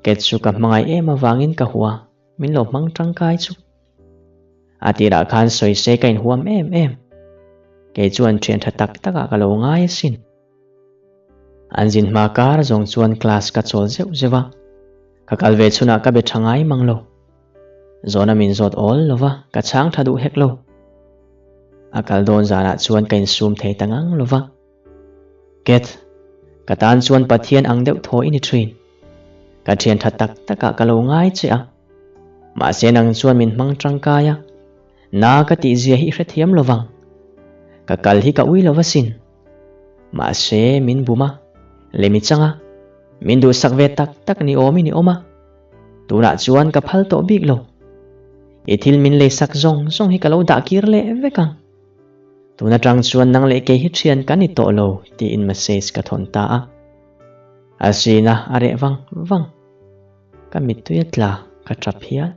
Ket chu ka hmangaih em avangin ka hua, min lo hmang tangkai chu. A tirah khan sawi se ka inhuam em em. Kei chuan thian tha tak takah ka lo ngai asin. An zin hma kar zawng chuan class ka chawl zeuh zeuh a, ka kal ve chhunah ka be tha ngai mang lo. Zawhna min zawt awl lo va, ka chhang tha duh hek lo. A kal dawn zanah chuan ka insum thei ta ngang lo va. Ket, ka tan chuan Pathian ang deuh thaw i ni thin. Ka thian tha tak takah ka lo ngai che a. Mahse nang chuan min hmang tangkai a, na ka tihzia hi i hrethiam lo vang. Ka kal hi ka ui lo asin. Mahse min bum a, lemi chang a, min duhsak ve tak tak ni awmin i awm a. Tunah chuan ka phal tawh bik lo. I thil min leisak zawng zawng hi ka lo dah kir leh vek ang. Tun atang chuan nang leh kei hi thian kan ni tawh lo tiin message ka thawn ta a. A zina a reh vang vang. Ka mittui a tla, ka tap hial.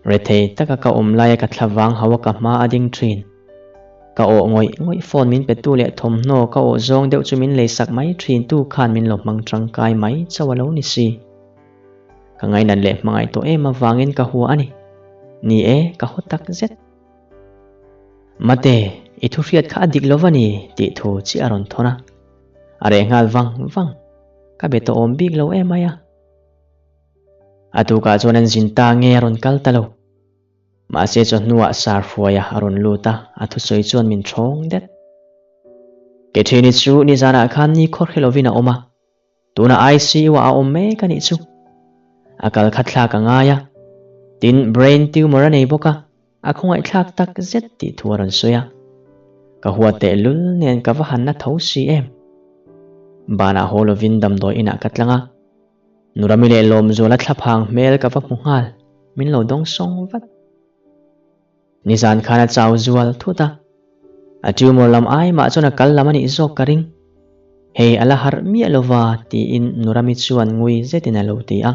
Rethei taka ka awm laia ka thla vang hauh a ka hma a ding thin. Ka awh ngawih ngawih phone min petu leh thawmhnaw ka awh zawng deuh chu min leisak mai thin tu khan min lo hmang tangkai mai chauh a lo ni si. Ka ngainat leh hmangaih tawh em avangin ka hua a ni. Ni e, ka haw tak zet. Mate, i thu hriat kha a dik lo va ni tih thu chiah a rawn thawn a. A reh nghal vang vang. Ka be tawh awm bik lo em mai a. A tukah chuan an zin ta nge a rawn kal ta lo. Mahse chawhnuah sar hruaia a rawn lut a, a thusawi chuan min thawng det. Kethini chu nizanah khan ni khawr hre lovin a awm a, tunah ICU ah a awm mek a nih chu. A kal kha thlak a ngai a, tin brain tumor a nei bawk a, a khawngaihthlak tak zet tih thu a rawn sawi a. Ka huat tehlul nen ka va han na tho si em. Banah haw lovin damdawi inah ka tlang a. Nurami leh Lawmzuala thlaphang hmel ka va hmu nghal, min lo dawng sawng vat. Nizan khan a chau zual thut a, a tumor lam ai mah chuan a kal lam a nih zawk ka ring. Hei a la harh miah lova tiin Nurami chuan ngui zetin a lo ti a.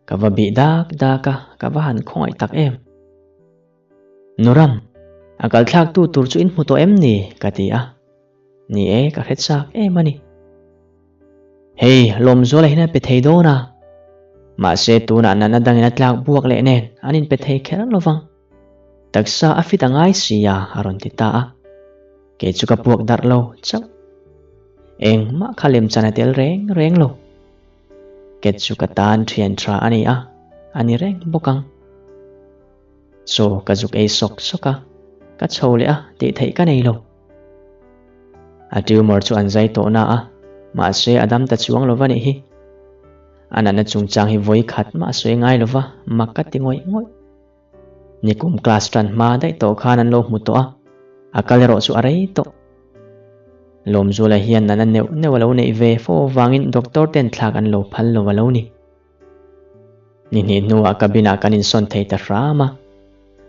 Ka va bih dak dak a, ka va han khawngaih tak em. Nuram, a kal thlaktu tur chu in hmu tawh em ni? ka ti a. Ni e, ka hre chak em a ni. Hei, Lawmzuala hian a pe thei dawn a. Mahse, tunah natna dangin a tlak buak leh nen an inpe thei kher lo vang. Taksa a fit a ngai si a, a rawn ti ta a. Kei chu ka puak darh lo chauh. Engmah kha lemchan a tel reng reng lo. Ket chu ka tan thian tha a ni a, a ni reng bawk ang. Chaw ka zuk ei sawk sawk a, ka chho leh a tih theih ka nei lo. A tumor chu an zai tawh na a, mahse a dam ta chuang lo va nih hi. A natna chungchang hi vawi khat mah a sawi ngai lo va, mak ka ti ngawih ngawih. Nikum class tan hma daih tawh khan an lo hmu tawh a, a kal erawh chu a rei tawh. Lawmzuala hian natna neuh neuh a lo neih ve fo avangin doctor ten thlak an lo phal lo a lo ni. Ni hnih hnuah cabin ah kan insawn thei ta hram a,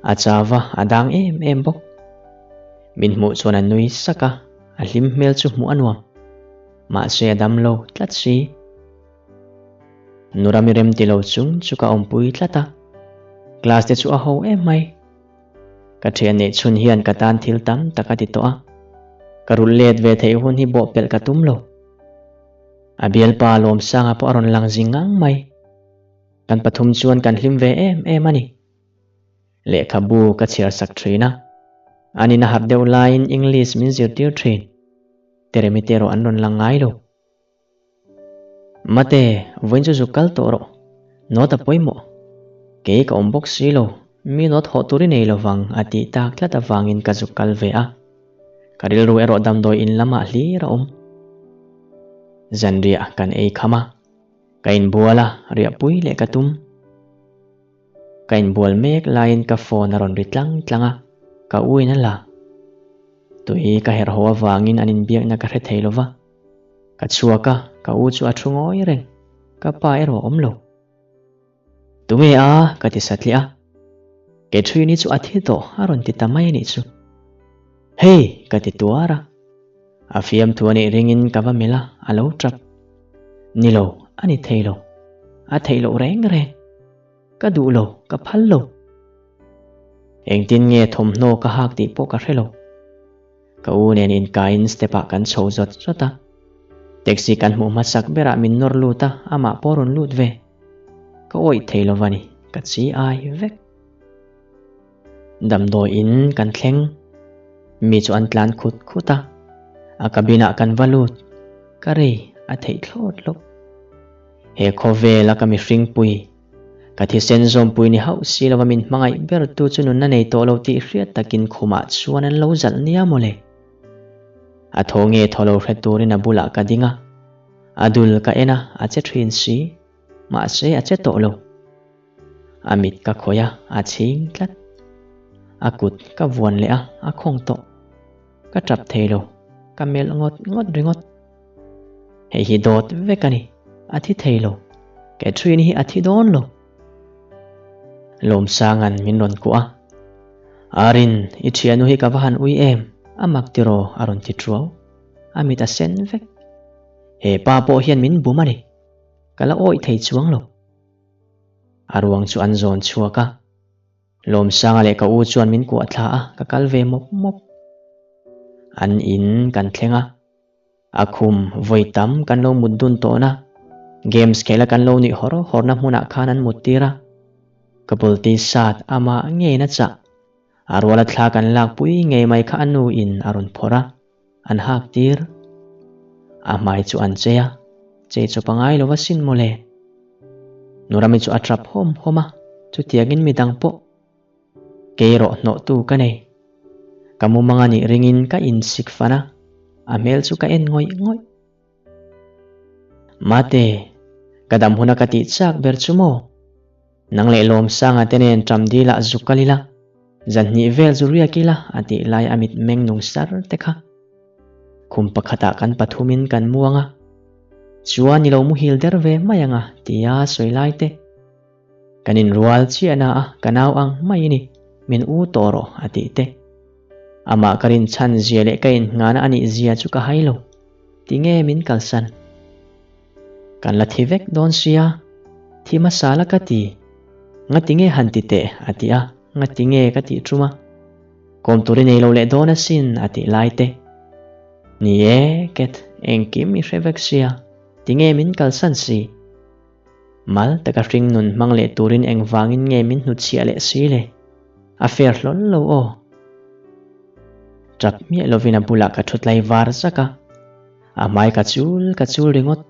a chau va, a dang em em bawk. Min hmuh chuan a nui sak a, a hlim hmel chu hmuh a nuam. Mahse a dam lo tlat si. Nurami rem ti lo chung chu ka awmpui tlat a, class te chu a ho em mai. Ka thian neih chhun hian ka tan thil tam tak a ti tawh a, ka rulh let ve theih hun hi bawhpelh ka tum lo. A bialpa Lawmsanga pawh a rawn lang zing ngang mai. Kan pathum chuan kan hlim ve em em a ni. Lehkhabu ka chhiar sak thin a. An in a harh deuh laiin English min zirtir thin. Teremi te erawh an rawn lang ngai lo. Mate, vawiin chu zuk kal tawh rawh. Note a pawimawh. Kei ka awm bawk si lo, mi note hawh tur i nei lo vang a tih tak tlat avangin ka zuk kal ve a. Ka rilru erawh damdawi in lamah hlir a awm. Zanriah kan ei kham a, ka inbual a, riahpui leh ka tum. Ka inbual mek laiin ka phone a rawn ri tlang tlang a, ka u in a la. Tui ka herh haw avangin an inbiakna ka hre thei lo va. Ka chhuak a, ka u chu a thu ngawi reng, ka pa erawh a awm lo. Tunge a? ka ti satliah a. Catherine-i chu a thi tawh a rawn ti ta mai a nih chu. Hey! ka ti tuar a. A fiamthu a nih ringin ka va melh a, a lo tap. Ni lo, a ni thei lo. A theih loh reng reng. Ka duh lo, ka phal lo. Engtin nge thawmhnaw ka hak tih pawh ka hre lo. Ka u nen inkaiin step ah kan chho zawt zawt a. Taxi kan hmuh hmasak berah min nawr lut a, amah pawh a rawn lut ve. Ka awih thei lo va ni, ka chi ai vek. Damdawi in kan thleng. Mi chu an tlan khut khut a. A cabin ah kan va lut. Ka rei a theih thlawt loh. He khawvel a ka mihring pui. Ka thisen zawmpui ni hauh si lova min hmangaih ber tu chu nunna nei tawh lo tih hriat takin khumah chuan an lo zalh nia mawle. A thaw nge thaw lo hre turin a bulah ka ding a. A dul ka en a, a che thin si. Mahse a che tawh lo. A mit ka khawih a, a chhing tlat. A kut ka vuan leh a, a khawng tawh. Ka tap thei lo, ka melh ngawt ngawt ringawt. Hei hi dawt vek a ni, a thi thei lo. Catherine hi a thi dawn lo. Lawmsanga'n min rawn kuah a. Arin, i thiannu hi ka va han ui em, a mak tiraw a rawn ti thuau. A mit a sen vek. He pa pawh hian min bum a ni. Ka la awih thei chuang lo. A ruang chu an zawn chhuak a. Lawmsanga leh ka u chuan min kuah thla a, ka kal ve mawp mawp. An in kan thleng a. A khum vawi tam kan lo mut dun tawhna, games khela kan lo nuih hawr hawrna hmunah khan an mut tir a. Ka bul ti sat amah ngeiin a chah. A ruala thla kan lakpui ngei mai kha a nu in a rawn phawrh a, an hak tir. A hmai chu an chei a, chei chawp a ngai lo va sin mawle. Nurami chu a tap hawm hawm a, chutiangin midang pawh kei erawh hnawhtu ka nei. Ka mumang a nih ringin ka insik fan a, a hmel chu ka en ngawih ngawih. Mate, ka dam huna ka tih chak ber chu maw? Nang leh Lawmsanga te nen ṭam dilah zuk kal ila, zan hnih vel zu riak ila a tih lai a mit meng nung sar te kha. Khum pakhatah kan pathumin kan muang a, chuan i lo muhil der ve mai ang a tia sawi lai te. Kan inrual chiah na a, ka nau ang mai i ni, min u tawh rawh a tih te. Amah ka rinchhan zia leh ka inngana a nih zia chu ka hai lo. Tinge min kalsan? Kan la thi vek dawn sia, thi hmasa la ka ti. Ngatinge han ti teh a ti a, ngatinge ka tih tum a. Kawm tur i nei lo leh dawn asin a tih lai te. Ni e, Cat, engkim i hre vek sia, tinge min kalsan si? Mal taka hring nun hmang leh turin engvangin nge min hnutchhiah leh si le? A fair hlawl lo aw. Tap miah lovin a bulah ka thu tlai var zak a, a hmai ka chul ka chul ringawt.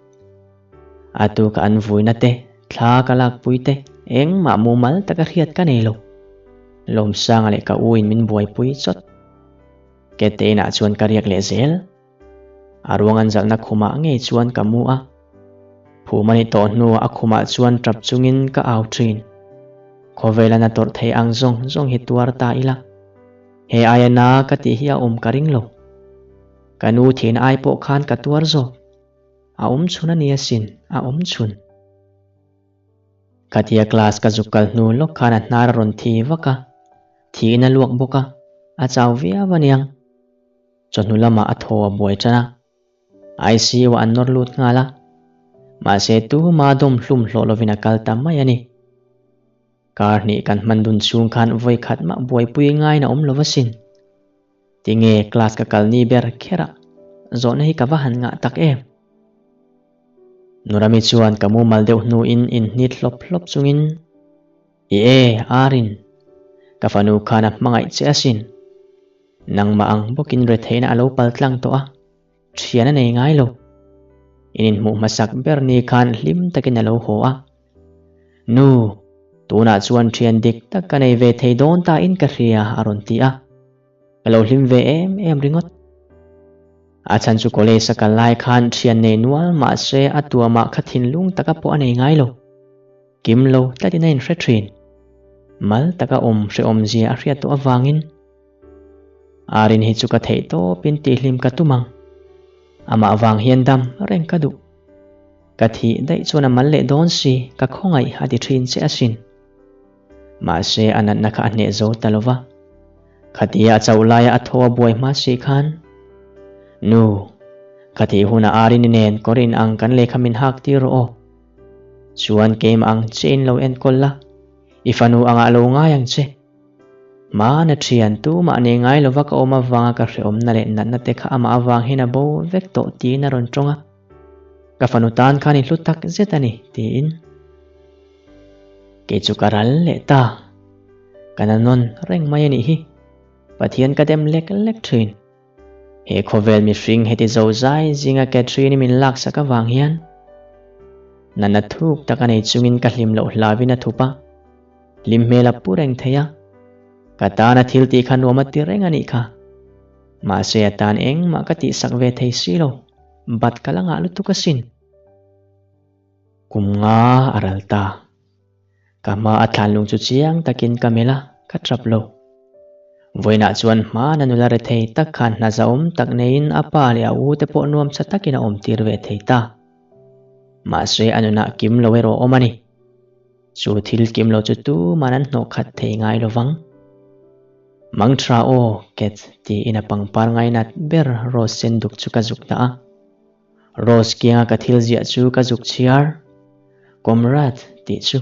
A tu ka an vuina te, thla ka lakpui te, engmah mumal taka hriat ka nei lo. Lawmsanga leh ka u in min buaipui chawt. Kete inah chuan ka riak leh zel. A ruang an zalhna khumah ngei chuan ka mu a. Phum a ni tawh hnuah a khumah chuan tap chungin ka au thin. Khawvela na tawrh thei ang zawng zawng hi tuar ta ila. He aia na ka tih hi a awm ka ring lo. Ka nu thihna ai pawh khan ka tuar zawk. A awm chhun a ni asin, a awm chhun. Khatia class ka zuk kal hnu lawk khan a hnar a rawn thi vak a, thiin a luak bawk a, a chau viau aniang. Chawhnu lamah a thaw a buai tan a, ICU ah an nawr lut nghal a, mahse tuma dawm hlum hlawh lovin a kal ta mai a ni. Kar hnih kan hman dun chhung khan vawi khat mah buaipui ngain a awm lo asin. Tinge class ka kal ni ber kher a, zawhna hi ka va han ngah tak em? Nurami chuan ka mumal deuh hnuin inhnit hlawp hlawp chungin, I e, Arin, ka fanu khan a hmangaih che asin. Nangmah ang bawkin retheihna a lo pal tlang tawh a, thian a nei ngai lo. In inhmuh hmasak ber ni khan hlim takin a lo haw a. Nu, tunah chuan thian dik tak ka nei ve thei dawn ta in ka hria a rawn ti a. Ka lo hlim ve em em ringawt. A chhan chu college a kal lai khan thian nei nual mahse a tuamah kha thinlung taka pawh a nei ngai lo. Kim lo tlatin a inhre thin. Mal taka awm hrehawmzia a hriat tawh avangin Arin hi chu ka theih tawpin tihhlim ka tum ang. Amah vang hian dam reng ka duh. Ka thih daih chuan a mal leh dawn si, ka khawngaih a ti thin che asin. Mahse a natna kha a hneh zo ta lo va. Khatia a chauh laia a thaw a buai hma si khan, Nu, ka thih hunah Arini nen kawr in ang kan lehkha min hak tir rawh aw. Chuan keimah ang che in lo enkawl la, i fanu angah lo ngai ang che. Hmana thian tumah nei ngai lova ka awm avanga ka hrehawmna leh natna te kha amah avang hian a bo vek tawh tiin a rawn tawng a. Ka fanu tan khan i hlu tak zet a ni, tiin. Kei chu ka ral leh ta. Ka na nawn reng mai a nih hi. Pathian ka dem lek lek thin. He khawvel mihring heti zo zai zinga Catherine-i min laksak avang hian natna thuk tak a nei chungin ka hlim loh hlauin a thup a, hlim hmel a pu reng thei a. Ka tana thil tih kha nuam a ti reng a nih kha. Mahse a tan engmah ka tihsak ve thei si lo, bat ka la ngah lutuk asin. Kum nga a ral ta. Ka hma a thlanlung chu chiang takin ka melh a, ka tap lo. Vawiinah chuan hmana nula rethei tak khan hna zahawm tak neiin a pa leh a u te pawh nuamsa takin a awmtir ve thei ta. Mahse a nunah kim lo erawh awm a ni. Chu thil kim lo chu tuman an hnawh khat thei ngai lo vang. Mangthra aw, Cat tiin a pangpar ngainat ber Rose sen duk chu ka zuk dah a. Rose kianga ka thil ziah chu ka zuk chhiar, Comrade tih chu.